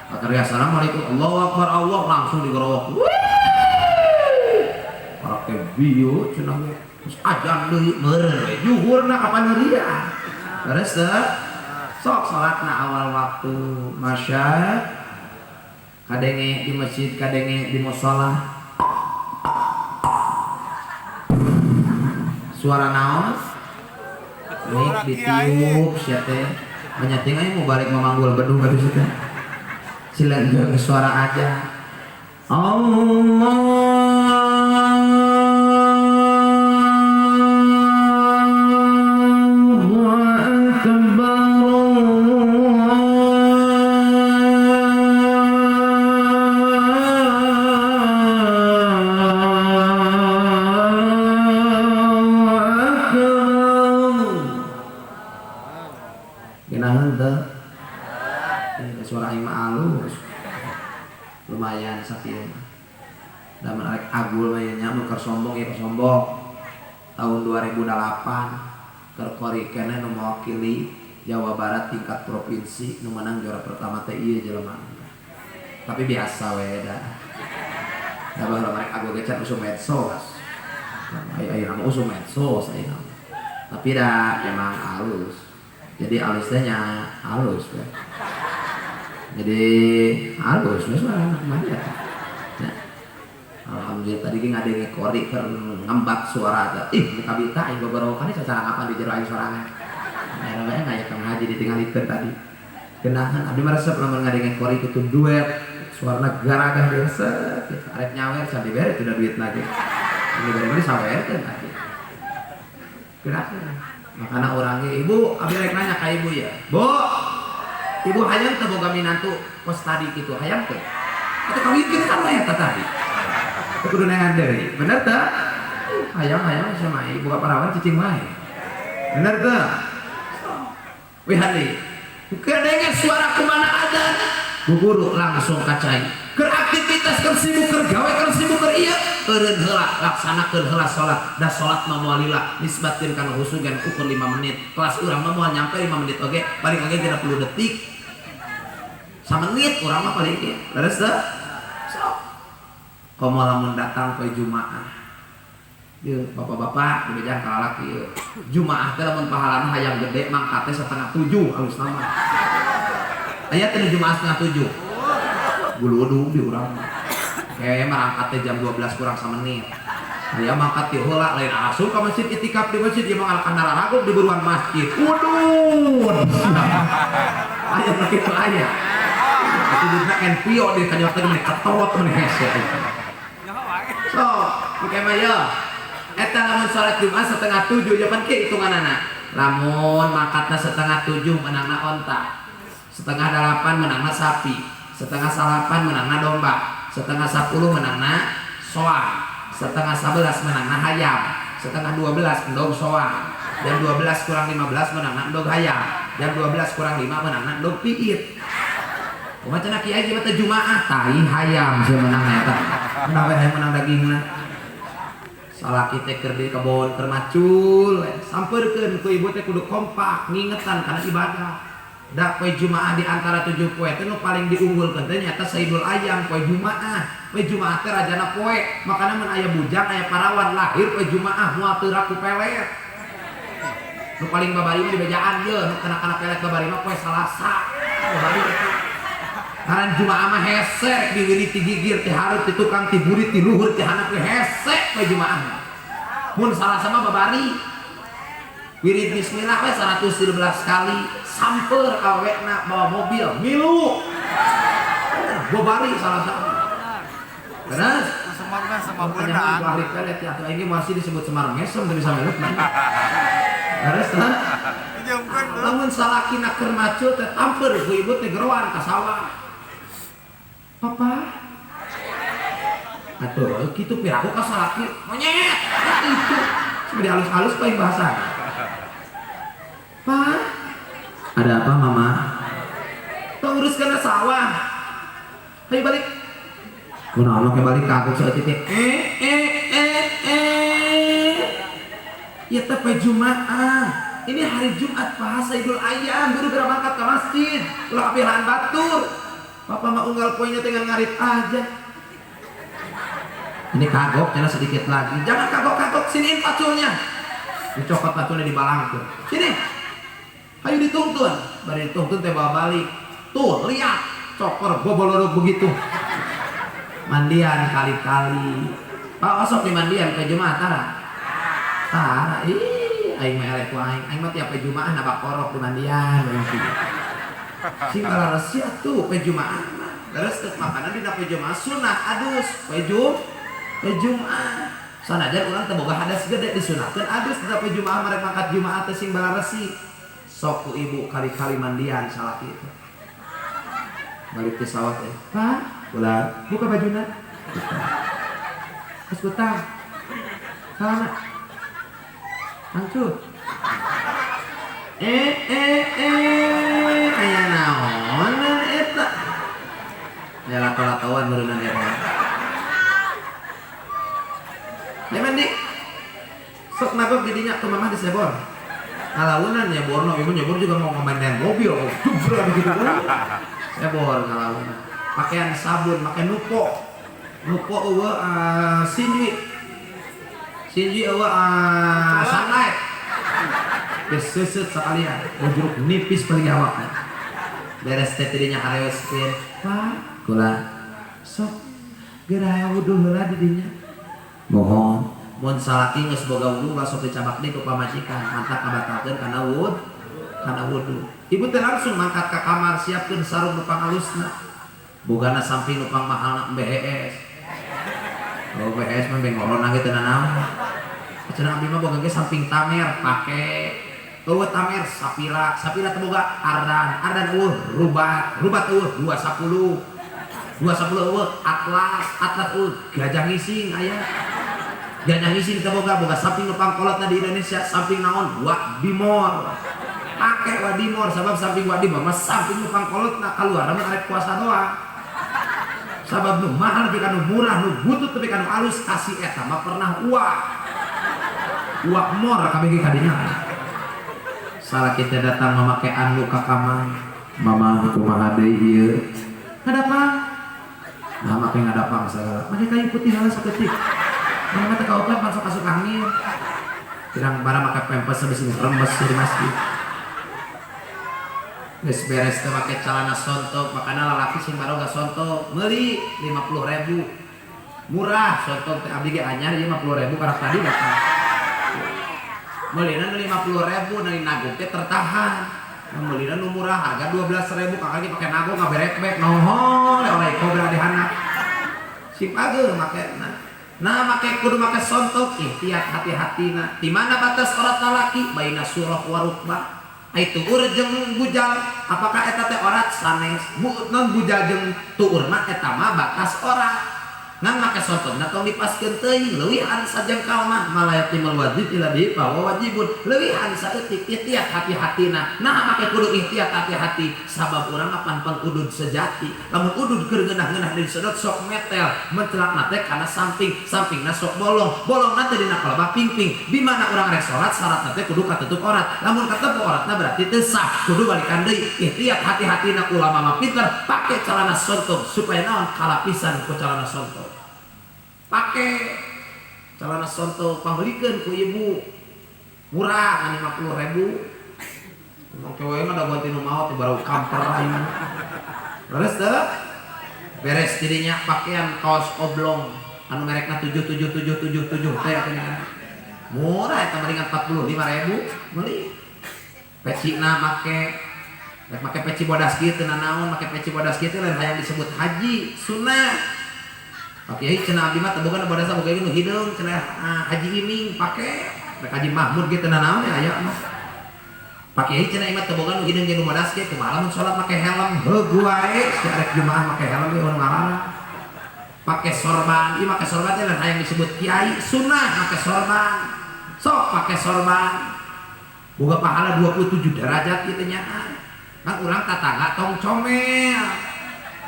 Akhirnya assalamualaikum, Allahu akbar, Allah, langsung digorowok. Orang teh bieu cenah ge. Terus ajan deui meureun we. Zuhurna kapan meureun? Terus teh sok salatna awal waktu. Masya kadenge di masjid, kadenge di musola. Suara naon? Mik ditiup sia teh. Menyating aja mau balik memanggul bedung habis itu. Sila jeung suara aja. Allah. Akbar. Allahu Akbar. Ginahan teu? Suara aing mah alus. Lumayan sakieu mah. Da mun arek agul mah nya, mun keur sombong ya keur sombong. Tahun 2008 keur qori keneh nu mewakili Jawa Barat tingkat provinsi, nu menang juara pertama teh ieu jelema. Tapi biasa we da. Da baheula mah agul ge can usum medsos. Aya aya nama usum medsos ayeuna. Tapi da emang halus. Jadi halus teh nya halus we. Jadi halus we suara anak mah ya. Ya. Alhamdulillah tadi ge ngadenge qori keur ngembat suara teh. Ih, muka bita aing gogorowokan cara kapan di jero aing sorangan. Aya we ngaya Kang Haji ditinggalikeun tadi. Genahan abdi mah resep lamun ngadenge qori kitu duet suarana garagah biasa gitu. Arek nyawer can dibere teh duitna ge. Dibere mah disawerkeun tadi. Genahan. Makana urang ge, Ibu, abdi rek nanya ka Ibu ya. Bu, Ibu hayang teu boga minantu kos tadi kitu, hayang teu? Atuh kawinkeun kan we eta tadi. Teu kudu neangan deui. Bener teu? Hayang-hayang sama ibu boga parawan cicing wae. Bener teu? Wih hadi. Kadenge suara kumana adzan, bu guru langsung kacai. Keur aktivitas, keur sibuk, keur gawe, keur sibuk, keur ieu, eureun heula, laksanakeun heula salat. Da salat mah moal lila, nisbatkeun kana husugan ukur 5 menit. Kelas urang mah moal nyampe 5 menit oge, paling oge 30 detik. Samenit urang mah paling ge. Leres teu? Sok. Komo lamun datang poe Jumaah. Ieu bapak-bapak dibejaan ka lalaki ieu. Jumaah teh lamun pahalana hayang gede mangkat teh 6.30 alus nama. Aya teh Jumaah 6.30. Guludug di urang mah. Kayak marangkat teh jam 12 kurang samenit. Aya mangkat ti heula lain langsung ka masjid itikaf di masjid ieu mah kana raragog di buruan masjid. Udud. Aya nu kitu aya. Ududna NPO di kanyot teh meni ketot meni hese. So, engke mah ye. Eta lamun salat Jumat 6:30 ya pan kieu hitunganana. Lamun mangkatna 6:30 menangna onta. 7:30 menangna sapi. 8:30 menangna domba. 9:30 menangna soang. 10:30 menangna hayam. 11:30 endog soang. Jam 12 kurang 15 menangna endog hayam. Jam 12 kurang 5 menangna endog piit. Kumaha cenah kiai mah teu Jumaah tai hayam sia menangna eta. Menang we hayam menang dagingna. Salaki teh keur di kebon keur macul, sampeurkeun ku ibu teh kudu kompak ngingetan kana ibadah. Da poe Jumaah di antara 7 poe teh nu paling diunggulkeun teh nyaeta Sayyidul Ayam poe Jumaah. Poe Jumaah teh rajana poe, makana mun aya bujang aya parawan lahir poe Jumaah moal teu raku pelet. Nu paling babari mah dibejaan ye, nu kena-kana pelet babari mah poe Salasa. Babari eta. Ngaran Jumaah mah hese rek diwiri ti gigir ti hareup ti tukang ti burit ti luhur ti handap ge hese poe Jumaah. Mun Salasa mah babari. Wirid bismillah we 113 kali samper awekna bawa mobil milu. Babari Salasa. Terus Semar mah semar makanya beunang. ahli pelet ya, ini masih disebut Semar mesem teu bisa melet. Terus nah, Dijamkeun tuh. Lamun salakina keur macul teh tamper ku ibu teh geroan ka sawah. Papa. Atuh kitu piraku ka salaki monyet. Itu seperti halus-halus paling bahasa. Pak, ada apa mama? Tong urus kana sawah. Ayo balik. Kunaon make balik kagok saeutik teh. Eh eh eh eh. Ya teh poe Jumaah. Ini hari Jumat bahasa Idul Ayam, guru geura mangkat ke masjid. Ulah kapilaan batur. Papa mah unggal poinnya dengan ngarit aja. Ini kagok, jangan sedikit lagi. Jangan kagok-kagok, siniin paculnya. Dicokot paculnya dibalangkeun. Sini. Ayo dituntun. Bari dituntun teh bawa balik. Tuh, lihat. Cokor bobolodok begitu. Mandian kali-kali. Pak osok di mandian ke Jumat tara. Tara, ih, aing mah eleh ku aing. Aing mah tiap Jumaah nabak korok di mandian. Sing resi atuh pe Jumaah mah. Terus teu makanan dina poe Jumaah sunah adus poe Jumaah. Sanajan urang teu boga hadas gede disunahkeun adus dina poe Jumaah marek mangkat Jumaah teh sing balaresi. Sok ku ibu kali-kali mandian salaki itu. Balik ke sawah teh. Pak, ulah buka bajuna. Terus betang. Sana. Angcut. Eh eh eh aya naonan eta. Ya lato-latoan meureunnan eta. Ya mandi. Sok nagok di dinya tuh mamah disebor. Ngalaunan ya borno, ibu nyebor juga mau ngemainin mobil. Jebret begitu kan. Sebor ngalaunan. Pakaian sabun, pakai nupo. Nupo eueuh sinji. Sinji eueuh sunlight. Geus seuseut sakalian, bujuruk nipis paling awakna. Beres teh tidinya hareweskeun. Pak, kula sok geura wuduh heula di dinya. Mohon mun salaki geus boga wudu ulah sok dicabak deui ku pamajikan, mantap kabatalkeun kana wud, kana wudu. Ibu teh langsung mangkat ka kamar siapkeun sarung nu pangalusna. Bogana samping nu pangmahalna BES. Oh BES mah bengorona ge teu nanaon. Cenah abdi mah boga ge samping tamer pake. Eueuh tamer sapira, sapira teh boga ardan, ardan eueuh rubat, rubat eueuh 210. 210 eueuh atlas, atlas eueuh gajah ngising aya. Gajah ngising teh boga, boga samping nu pangkolotna di Indonesia, samping naon? Wadimor. Pake wadimor sabab samping wadimor mah samping nu pangkolotna kaluar mah arek puasa doang. Sabab nu mahal tapi kanu murah, nu butut tapi kanu alus kasih eta mah pernah uak. Uak mor kabeh ge kadinya. Salah kita datang memakai anu ka kamar. Mama kumaha deui ieu? Ngadapang. Nah, make ngadapang segala. Make kayu putih heula saketik. Mana mah teu kaopat masuk asup angin. Pirang bara make pempes habis remes di masjid. Geus beres teh make celana sontok, makana lalaki sing baroga sontok, meuli 50.000. Murah sontog teh abdi ge anyar ieu 50.000 karak tadi datang. Meulina nu 50.000 nu nagog teh tertahan. Meulina nu murah harga 12.000 kakak ge pake nagog ngaberekbek nohon oleh kobra di handap. Sing pageuh makena. Nah make kudu make sontog ihtiyat hati-hatina. Di mana batas orat lalaki baina surah wa rukbah. Ai tuur jeung bujal apakah eta teh orat sanes? Bu non bujal jeung tuur mah eta mah batas orat. Ngan make sontogna tong dipaskeun teuing leuwihan sajengkal mah malayatimul wajib ila bihi fa huwa wajibun. Leuwihan saeutik ihtiyat hati-hatina. Nah make kudu ihtiyat hati-hati sabab urang mah pan udud sejati. Lamun udud keur ngeunah-ngeunah disedot sok metel, mencelakna teh kana samping, sampingna sok bolong, bolongna teh dina kalebah pingping. Di mana urang rek salat syaratna teh kudu katutup orat. Lamun katutup oratna berarti teu sah, kudu balikan deui. Ihtiyat hati-hatina ulama mah pinter pake celana sontog supaya naon kalapisan ku celana sontog. Pake celana sontog pangmeulikeun ku ibu murah ngan 50.000. Emang kewe mah da ganti nu maot baru kamper aing. Beres teu? Beres jadinya pakaian kaos oblong anu merekna 77777 teh atuh kan. Murah eta mah ringan 45.000 meuli. Pecina make rek make peci bodas kieu teu nanaon, make peci bodas kieu teh lain hayang disebut haji, sunnah. Pak Kiai cenah abdi mah teu boga bodas boga nu hideung cenah Haji Iming pake rek Haji Mahmud ge teu nanaon ya aya mah. Pak Kiai cenah imah teu boga nu hideung jeung nu bodas ge kumaha lamun salat make helm heug wae si arek jumaah make helm ge nu ngalarang. Pake sorban, ieu make sorban teh lain hayang disebut kiai, sunnah make sorban. Sok pake sorban. Boga pahala 27 derajat ieu teh nyaah. Kan urang tatangga tong comel.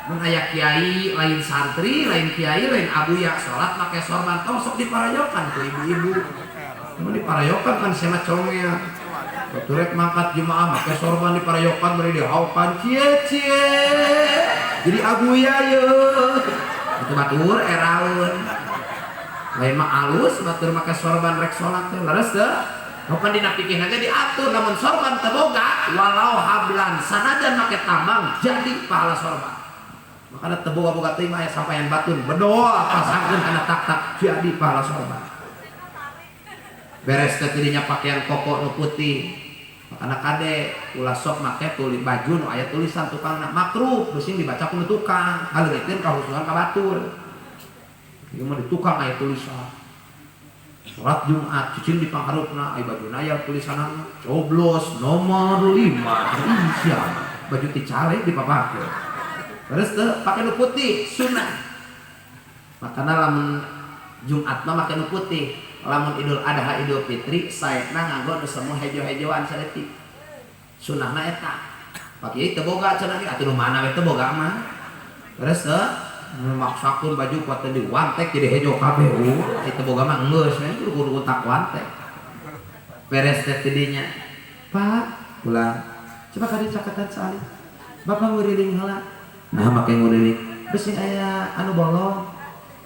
Mun aya kiai lain santri, lain kiai, lain abuya salat make sorban tong sok diparayokan ku ibu-ibu. Mun diparayokan kan sia mah comel. Batur rek mangkat jemaah make sorban diparayokan bari dihaupan cie cie. Jadi abuya ye. Itu batur eraeun. Lain mah alus batur make sorban rek salat teh leres teu? Bukan dina fikihna ge diatur lamun sorban teu boga walau hablan sanajan make tambang jadi pahala sorban. Makanya teu boga-boga teuing mah aya sampayan batun bedol pasangkeun kana tak-tak jadi pahala sorban. Beres teh tidinya pakaian koko nu putih. Makana kade ulah sok make tuli baju nu aya tulisan tukangna makruh beusi dibaca ku nu tukang ngaleungitkeun kahusuhan ka batur. Ieu mah di tukang aya tulisan. Salat Jumat cicing di pangharupna aya bajuna aya tulisanna coblos nomor 5. Ih baju ti cale dipapake. Terus teu pake nu putih sunnah. Makana lamun Jumat mah make nu putih, lamun Idul Adha Idul Fitri saekna nganggo nu semu hejo-hejoan saeutik. Sunnahna eta. Pak Kiai teu boga cenah ge atuh nu mana we teu boga mah. Terus teu maksakeun baju kuat teh diwantek jadi hejo kabeh. Itu boga mah geus we kudu kudu tak wantek. Beres teh tidinya. Pak, pulang. Coba kadi caketan saali. Bapak nguriling heula. Nah make nguriling. Beusi aya anu bolong.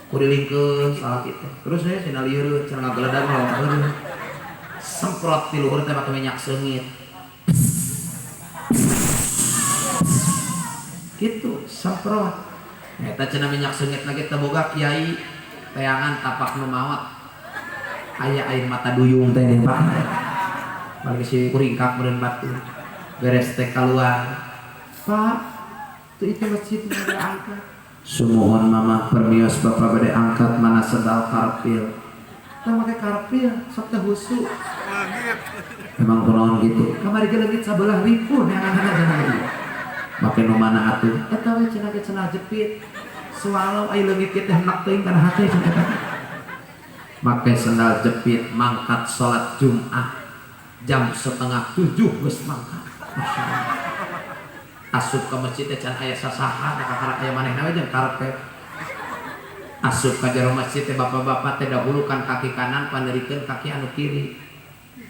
Kurilingkeun salah kitu. Terus we cenah lieur cenah ngageledag mah. Semprot ti luhur teh make minyak seungit. Gitu, semprot. Eta cenah minyak seungit lagi teu boga kiai teangan tapak nu maot. Aya air mata duyung teh nih Pak. Balik si kuringkak meureun batu. Beres teh kaluar. Pak, tuh itu masjid bade angkat. Sumuhun mama permios bapak bade angkat mana sendal karpil. Tah make karpil sok teh husu. Emang kunaon gitu. Kamari ge leungit sabelah ripuh neangan cenah ieu. Make nu mana atuh? Eta we cenah ge cenah jepit. Swallow ai leungit ge teh enak teuing kana hate cenah eta. Make sendal jepit mangkat salat Jumat jam 6:30 geus mangkat. Masya Allah. Asup ke masjid teh can aya sasaha kakara aya manehna we jeung karepet. Asup ka jero masjid teh bapak-bapak teh dahulukan kaki kanan panerikeun kaki anu kiri.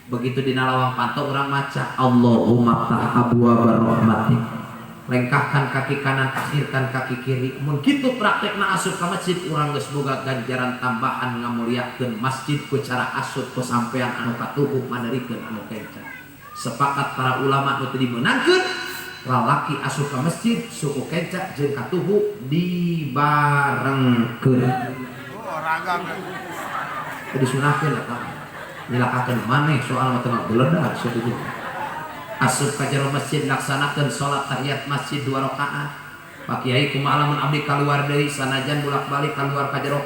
Begitu dina lawang panto urang maca Allahumma ftah abwaaba rahmatik. Lengkahkan kaki kanan, akhirkan kaki kiri. Mun kitu praktekna asup ka masjid urang geus boga ganjaran tambahan ngamuliakeun masjid ku cara asup ku sampean anu katuhu manerikeun anu kenca. Sepakat para ulama nu teu dimeunangkeun lalaki asup ka masjid suku kenca jeung katuhu dibarengkeun. Seragam. Teu disunahkeun eta. Nyilakakeun maneh soal mah teu geledag sia di dieu. Asup ka jero masjid laksanakeun salat tahiyat masjid 2 rakaat. Pak Kiai kumaha lamun abdi kaluar deui sanajan bolak-balik kaluar ka jero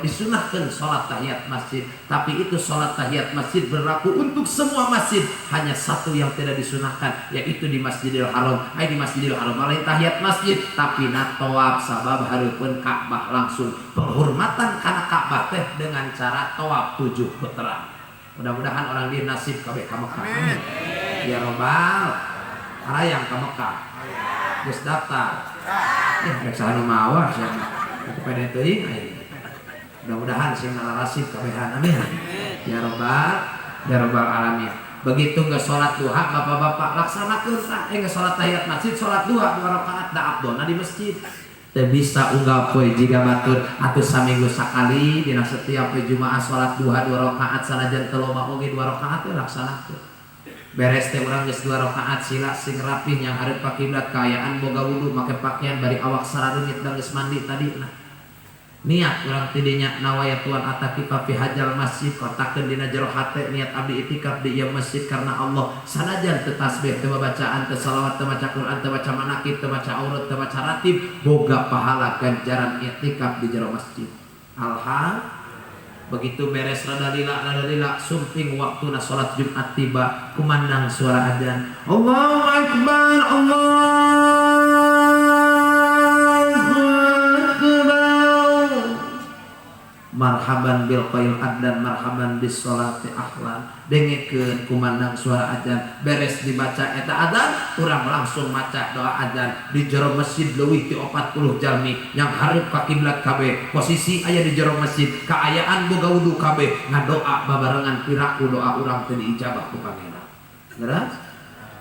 disunahkeun salat tahiyat masjid. Tapi itu salat tahiyat masjid berlaku untuk semua masjid, hanya satu yang tidak disunahkan yaitu di Masjidil Haram. Ai di Masjidil Haram lain tahiyat masjid tapi na tawaf sabab hareupeun Ka'bah langsung. Penghormatan kana Ka'bah teh dengan cara tawaf 7 putaran. Mudah-mudahan orang di nasib kabeh ka Mekah. Amin. Ya robbal harayang ka Mekah. Geus daftar. Rek saha nu mawa sia mah. Pede teuing aing. Mudah-mudahan sing nalarasib kabehan. Amin. Ya robbal alamin. Begitu geus salat duha bapak-bapak laksanakeun tah geus salat tahiyat masjid salat duha 2 rakaat da abdona di masjid. Teu bisa unggal poe jiga batur atuh saminggu sakali dina setiap poe Jumaah salat duha 2 rakaat sanajan teu loba oge 2 rakaat we laksanakeun. Beres teh urang geus 2 rakaat sila sing rapih yang hareup ka kiblat kaayaan boga wudu make pakaian bari awak sarareungit da geus mandi tadi nah. Niat urang ti dinya nawayatuan atakifa fi hajal masjid kotakeun dina jero hate niat abdi itikaf di ieu masjid karena Allah sanajan teu tasbih teu babacaan teu salawat teu maca Quran teu maca manaqib teu maca aurat teu maca ratib boga pahala ganjaran itikaf di jero masjid. Alhamdulillah. Begitu beres rada lila sumping waktuna salat Jumat tiba kumandang suara adzan Allahu Akbar Allahu Akbar marhaban bil qail addan marhaban bis salati ahlan dengekeun kumandang suara adzan beres dibaca eta adzan urang langsung maca doa adzan di jero masjid leuwih ti 40 jalmi yang hareup ka kiblat kabeh posisi aya di jero masjid kaayaan boga wudu kabeh ngadoa babarengan piraku doa urang teu diijabah ku Pangeran. Beres?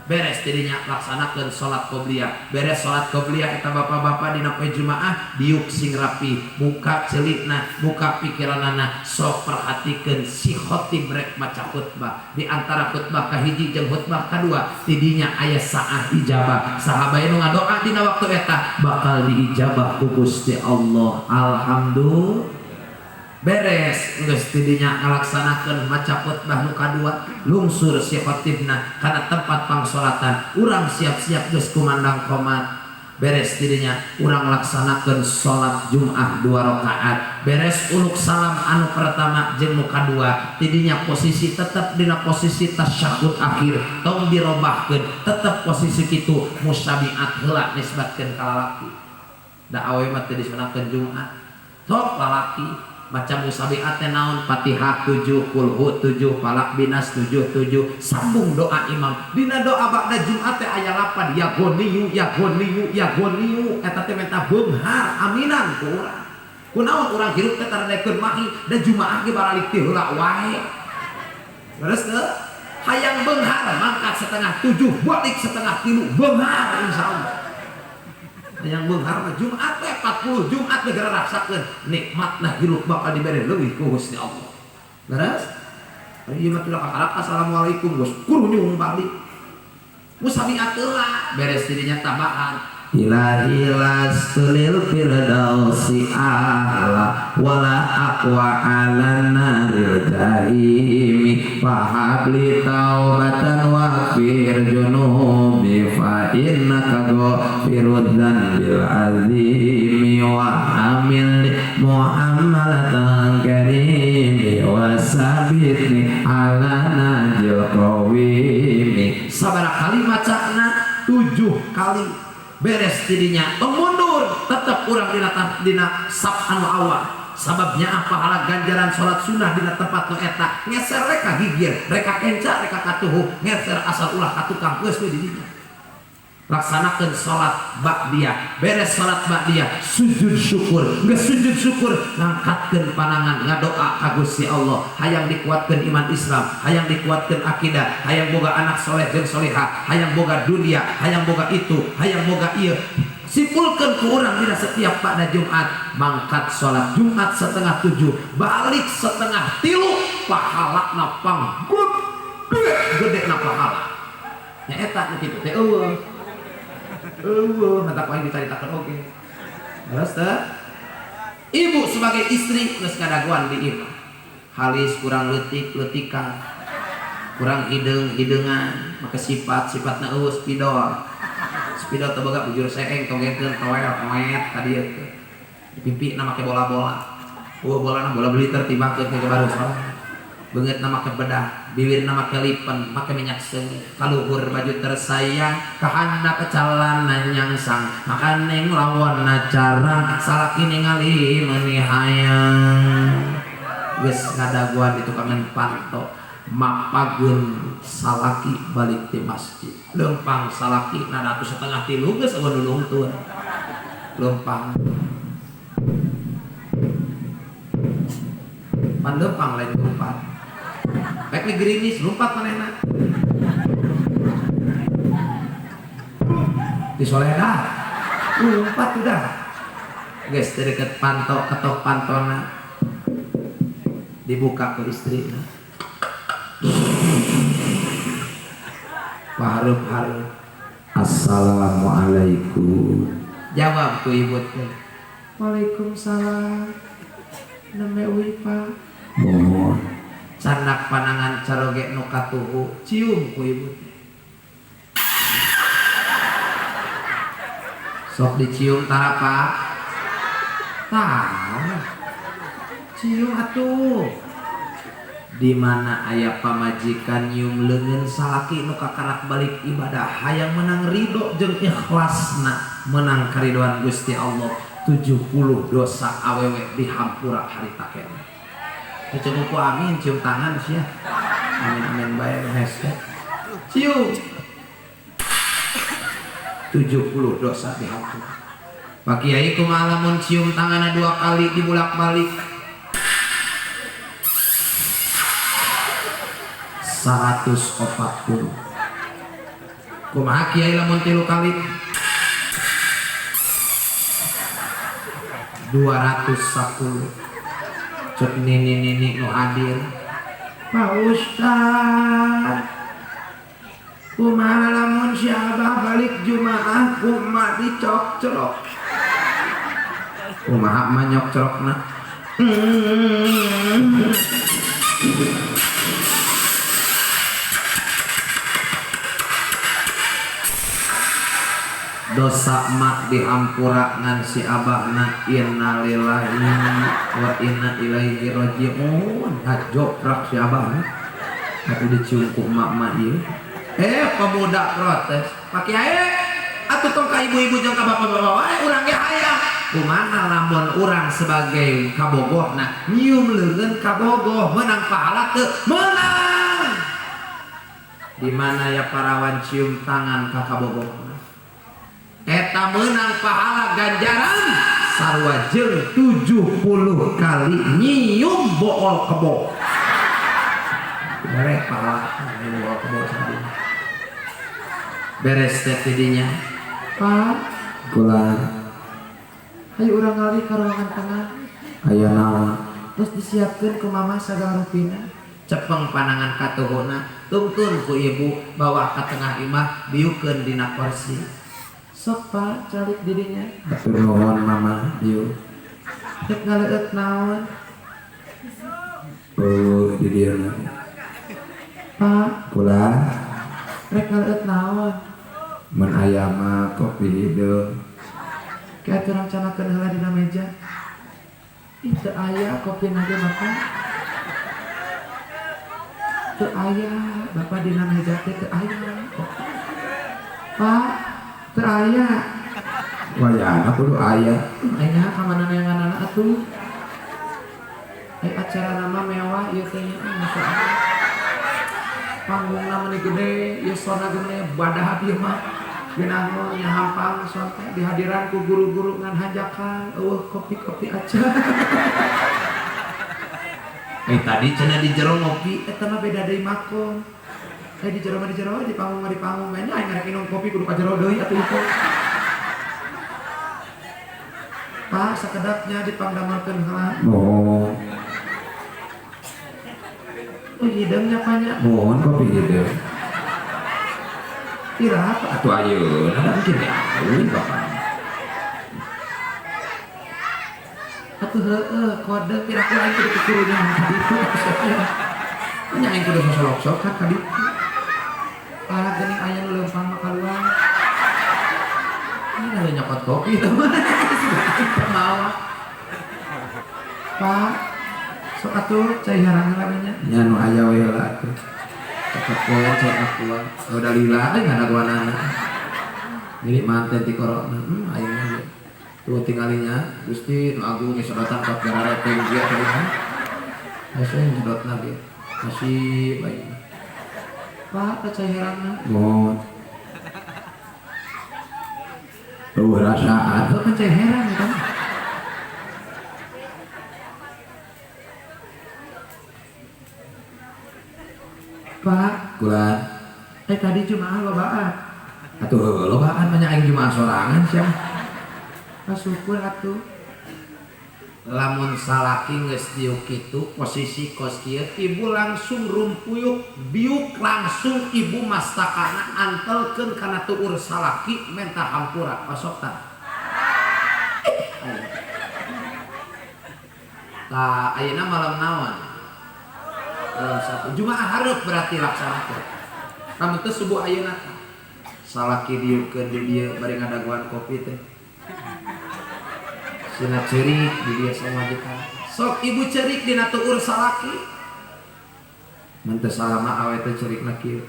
Beres tidinya laksanakeun salat qobliyah. Beres salat qobliyah eta bapak-bapak dina poe Jumaah diuk sing rapi, buka celikna, buka pikiranana, sok perhatikeun si khotib rek maca khutbah. Di antara khutbah kahiji jeung khutbah kadua tidinya aya saah ijabah. Saha bae nu ngadoa dina waktu eta bakal diijabah ku Gusti Allah. Alhamdulillah. Beres geus tidinya ngalaksanakeun maca khutbah nu kadua lungsur si khotibna kana tempat pangsolatan urang siap-siap geus kumandang qomat beres tidinya urang laksanakeun salat Jumat 2 rakaat beres uluk salam anu pertama jeung nu kadua tidinya posisi tetep dina posisi tasyahud akhir tong dirobahkeun tetep posisi kitu musabiat heula nisbatkeun ka lalaki da awewe mah teu disunatkeun Jumat sok lalaki macam musabiat teh naon Fatihah 7 kulhu 7 falak binas 7 7 sambung doa imam dina doa ba'da Jumat teh aya 8 ya ghaniyu ya ghaniyu ya ghaniyu eta teh menta beunghar aminan ku urang kunaon urang hirup teh taradekeun mahi da Jumaah ge baralik ti heula wae terus teu hayang beunghar mangkat 6:30 balik 2:30 beunghar insyaallah. Yang beunghar mah Jumat teh 40 Jumat negara rasakeun nikmatna hirup bakal dibere leuwih ku Gusti Allah. Beres? Ieu mah tulah kakalak assalamualaikum geus kurunyung balik. Musabiat heula beres dirinya tambahan. Ilahi lastu lil firdausi ahla wala aqwa 'alan naril jahimi fahabli taubatan wa fir junubi fa innaka ghafirud dzanbil azimi wa amil muhammalatan karimi wa sabitni 'ala najil qawimi. Sabaraha kali macana 7 kali. Beres tidinya tong mundur tetep urang dina dina saf anu awal sababnya apa pahala ganjaran salat sunnah dina tempat nu eta ngeser reka gigir reka kenca reka katuhu ngeser asal ulah ka tukang geus we di dinya laksanakeun salat ba'diyah beres salat ba'diyah sujud syukur geus sujud syukur ngangkatkeun panangan ngadoa ka Gusti Allah hayang dikuatkeun iman Islam hayang dikuatkeun akidah hayang boga anak soleh jeung solehah hayang boga dunia hayang boga itu hayang boga ieu simpulkeun ku urang dina setiap pada Jumat mangkat salat Jumat 6:30 balik 2:30 pahalana pang gede gede na pahala nya eta nu kitu teh eueuh eueuh mata ku aing dicaritakeun oge. Terus teh Ibu sebagai istri geus ngadaguan di imah. Halis kurang leutik-leutikan. Kurang hideung-hideungan, make sifat-sifatna eueuh spidol. Spidol teu boga bujur seeng tongengkeun toel moet ka dieu teh. Dipipina make bola-bola. Eueuh bolana bola bliter tibangkeun ke baru sorangan. Beungeutna make bedak, bibirna make lipen, make minyak seungit, kaluhur baju tersayang, kahandap calana nyangsang, makaning lawonna carang, salaki ningali meuni hayang. Geus ngadaguan di tukangan panto, mapageun salaki balik ti masjid. Leumpang salaki nada atuh setengah tilu geus eueuh nu nungtun. Leumpang. Pan leumpang lain lompat. Rek ni gerimis lompat manehna. Di soledah. Lompat udah. Geus teu deket panto ketok pantona. Dibuka ku istrina. Pahareup-hareup. Assalamualaikum. Jawab ku ibu teh. Waalaikumsalam. Name uwi Pak. Mohon. Canak panangan caroge nu katuhu cium ku ibu teh. Sok dicium tara Pak. Tah. Cium atuh. Di mana aya pamajikan nyium leungeun salaki nu kakarak balik ibadah hayang menang ridho jeung ikhlasna menang karidoan Gusti Allah 70 dosa awewe dihampura harita keneh. Teu ku amin cium tangan sia. Amin amin bae hese. Cium. 70 dosa dihampura. Pak Kiai kumaha lamun cium tanganna 2 kali dibulak-balik? 140. Kumaha Kiai lamun 3 kali? 210. Cek nini-nini nu hadir. Pak Ustad, kumaha lamun si Abah balik Jumaah kumaha dicokcrok? Kumaha mah nyokcrokna? Dosa mak dihampura ngan si abahna innalillahi wa inna ilaihi rajiun. Ngajoprak si abahna atuh dicium ku emak-emak ieu. Pemuda protes, Pak Kiai atuh tong ka ibu-ibu jeung ka bapak-bapak wae urang ge hayang. Kumaha lamun urang sebagai kabogohna nyium leungeun kabogoh meunang pahala teu? Meunang. Di mana ya parawan cium tangan ka kabogohna? Eta menang pahala ganjaran sarua jeung 70 kali nyium bool kebo. Beres pahala nyium bool kebo sendiri. Beres teh tidinya. Pak, kula. Hayu urang ngalih ka ruangan tengah. Aya naon? Terus disiapkeun ku mama sagala rupina. Cepeng panangan katuhuna, tungtun ku ibu bawa ka tengah imah biukeun dina kursi. Sok Pak, calik dirinya. Atur nuhun mama, dieu. Rek ngaleueut naon? Oh, di dieu. Pak, kula. Rek ngaleueut naon? Mun aya mah kopi hideung. Ke atuh rencanakeun heula dina meja. Ih, teu aya kopina ge Bapak. Teu aya, Bapak dina meja teh teu aya. Pak, teu aya. Wayahna kudu aya. Aya ka mana neanganana atuh? Ai acarana mah mewah ieu teh nya masyaallah. Panggungna meuni gede, ieu sona gede badahap ieu mah. Geunahna nya hampang son teh dihadiran ku guru-guru ngan hanjakal eueuh kopi-kopi aja. Tadi cenah di jero ngopi eta mah beda deui makom. Di jero mah di jero, di panggung mah di panggung. Nya aing ngarek minum kopi kudu ka jero deui atuh itu. Pak, sakedapnya dipangdamelkeun heula. Mohon. Oh, hideung nya Pak nya. Mohon kopi hideung. Iraha Pak atuh ayeuna da mungkin ya ayeuna Bapak. Atuh heueuh kode piraku aing kudu kukurunya ka ditu maksudnya. Nya aing kudu sosolok-sokan ka ditu. Alah geuning aya nu leumpang mah kaluar. Ini ada nyokot kopi teh mah. Mawa. Pak, sok atuh cai herang heula nya. Nya nu aya we heula atuh. Cokot poe cai aqua. Udah lila deui ngadagoanana. Jadi manten ti corona. Aing mah tuh tinggalinya Gusti nu agung geus sedotan kok garareteng dia teh nya. Hese nyedotna ge. Masih bae. Pak, teh cai herangna. Mohon. Tuh rasaan, tuh kan cai herang kan. Pak, kula. Tadi jumaah lobaan. Atuh lobaan banyak aing jumaah sorangan sia. Syukur atuh. Lamun salaki geus diuk kitu posisi kos kieu ibu langsung rumpuyuk biuk langsung ibu mastakana antelkeun kana tuur salaki menta hampura osok tah. Tah ayeuna malam naon? Malam Sabtu. Jumaah hareup berarti laksanakeun. Lamun teu subuh ayeuna salaki diukkeun di dieu bari ngadaguan kopi teh. Sina ceurik di dia samajikan. Sok ibu ceurik dina tuur salaki. Mun teu salama awe teh ceurikna kieu.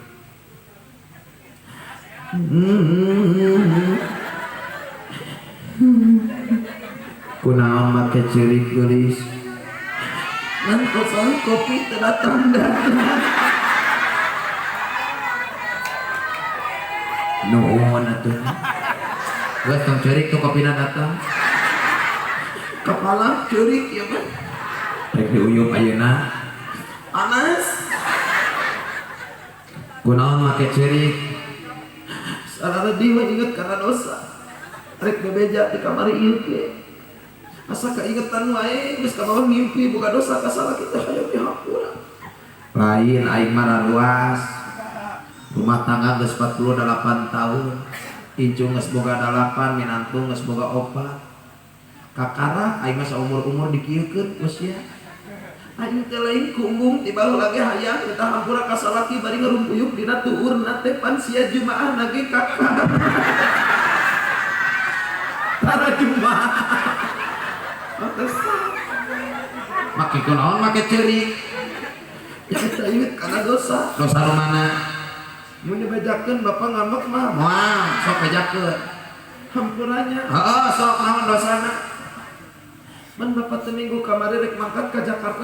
Kunaon make ceurik geulis? Ngantosan kopi teu datang-datang. Nuhun atuh. Geus tong ceurik tuh kopina datang. Kepala ceurik ya kan. Rek diuyup ayeuna. Panas. Kunaon make ceurik? Sarana deui inget kana dosa. Rek bebeja di kamari ieu ge. Asa kaingetan wae geus kabawa mimpi boga dosa ka salaki teh hayang dihampura. Lain aing mah raruas. Rumah tangga geus 48 tahun. Incu geus boga 8, minantu geus boga 4. Kakara aing mah saumur-umur dikieukeun usia. Aing teh lain kumbung ti baheula ge hayang minta hampura ka salaki bari ngarumpuyuk dina tuurna teh pan sia jumaah na ge kakara. Tara jumaah. Make kunaon make ceurik. Ya eta inget kana dosa. Dosa nu mana? Mun dibejakeun bapak ngambek mah. Moal sok bejakeun. Hampurannya. Heeh sok naon dosana? Man bapak seminggu kamari rek mangkat ke Jakarta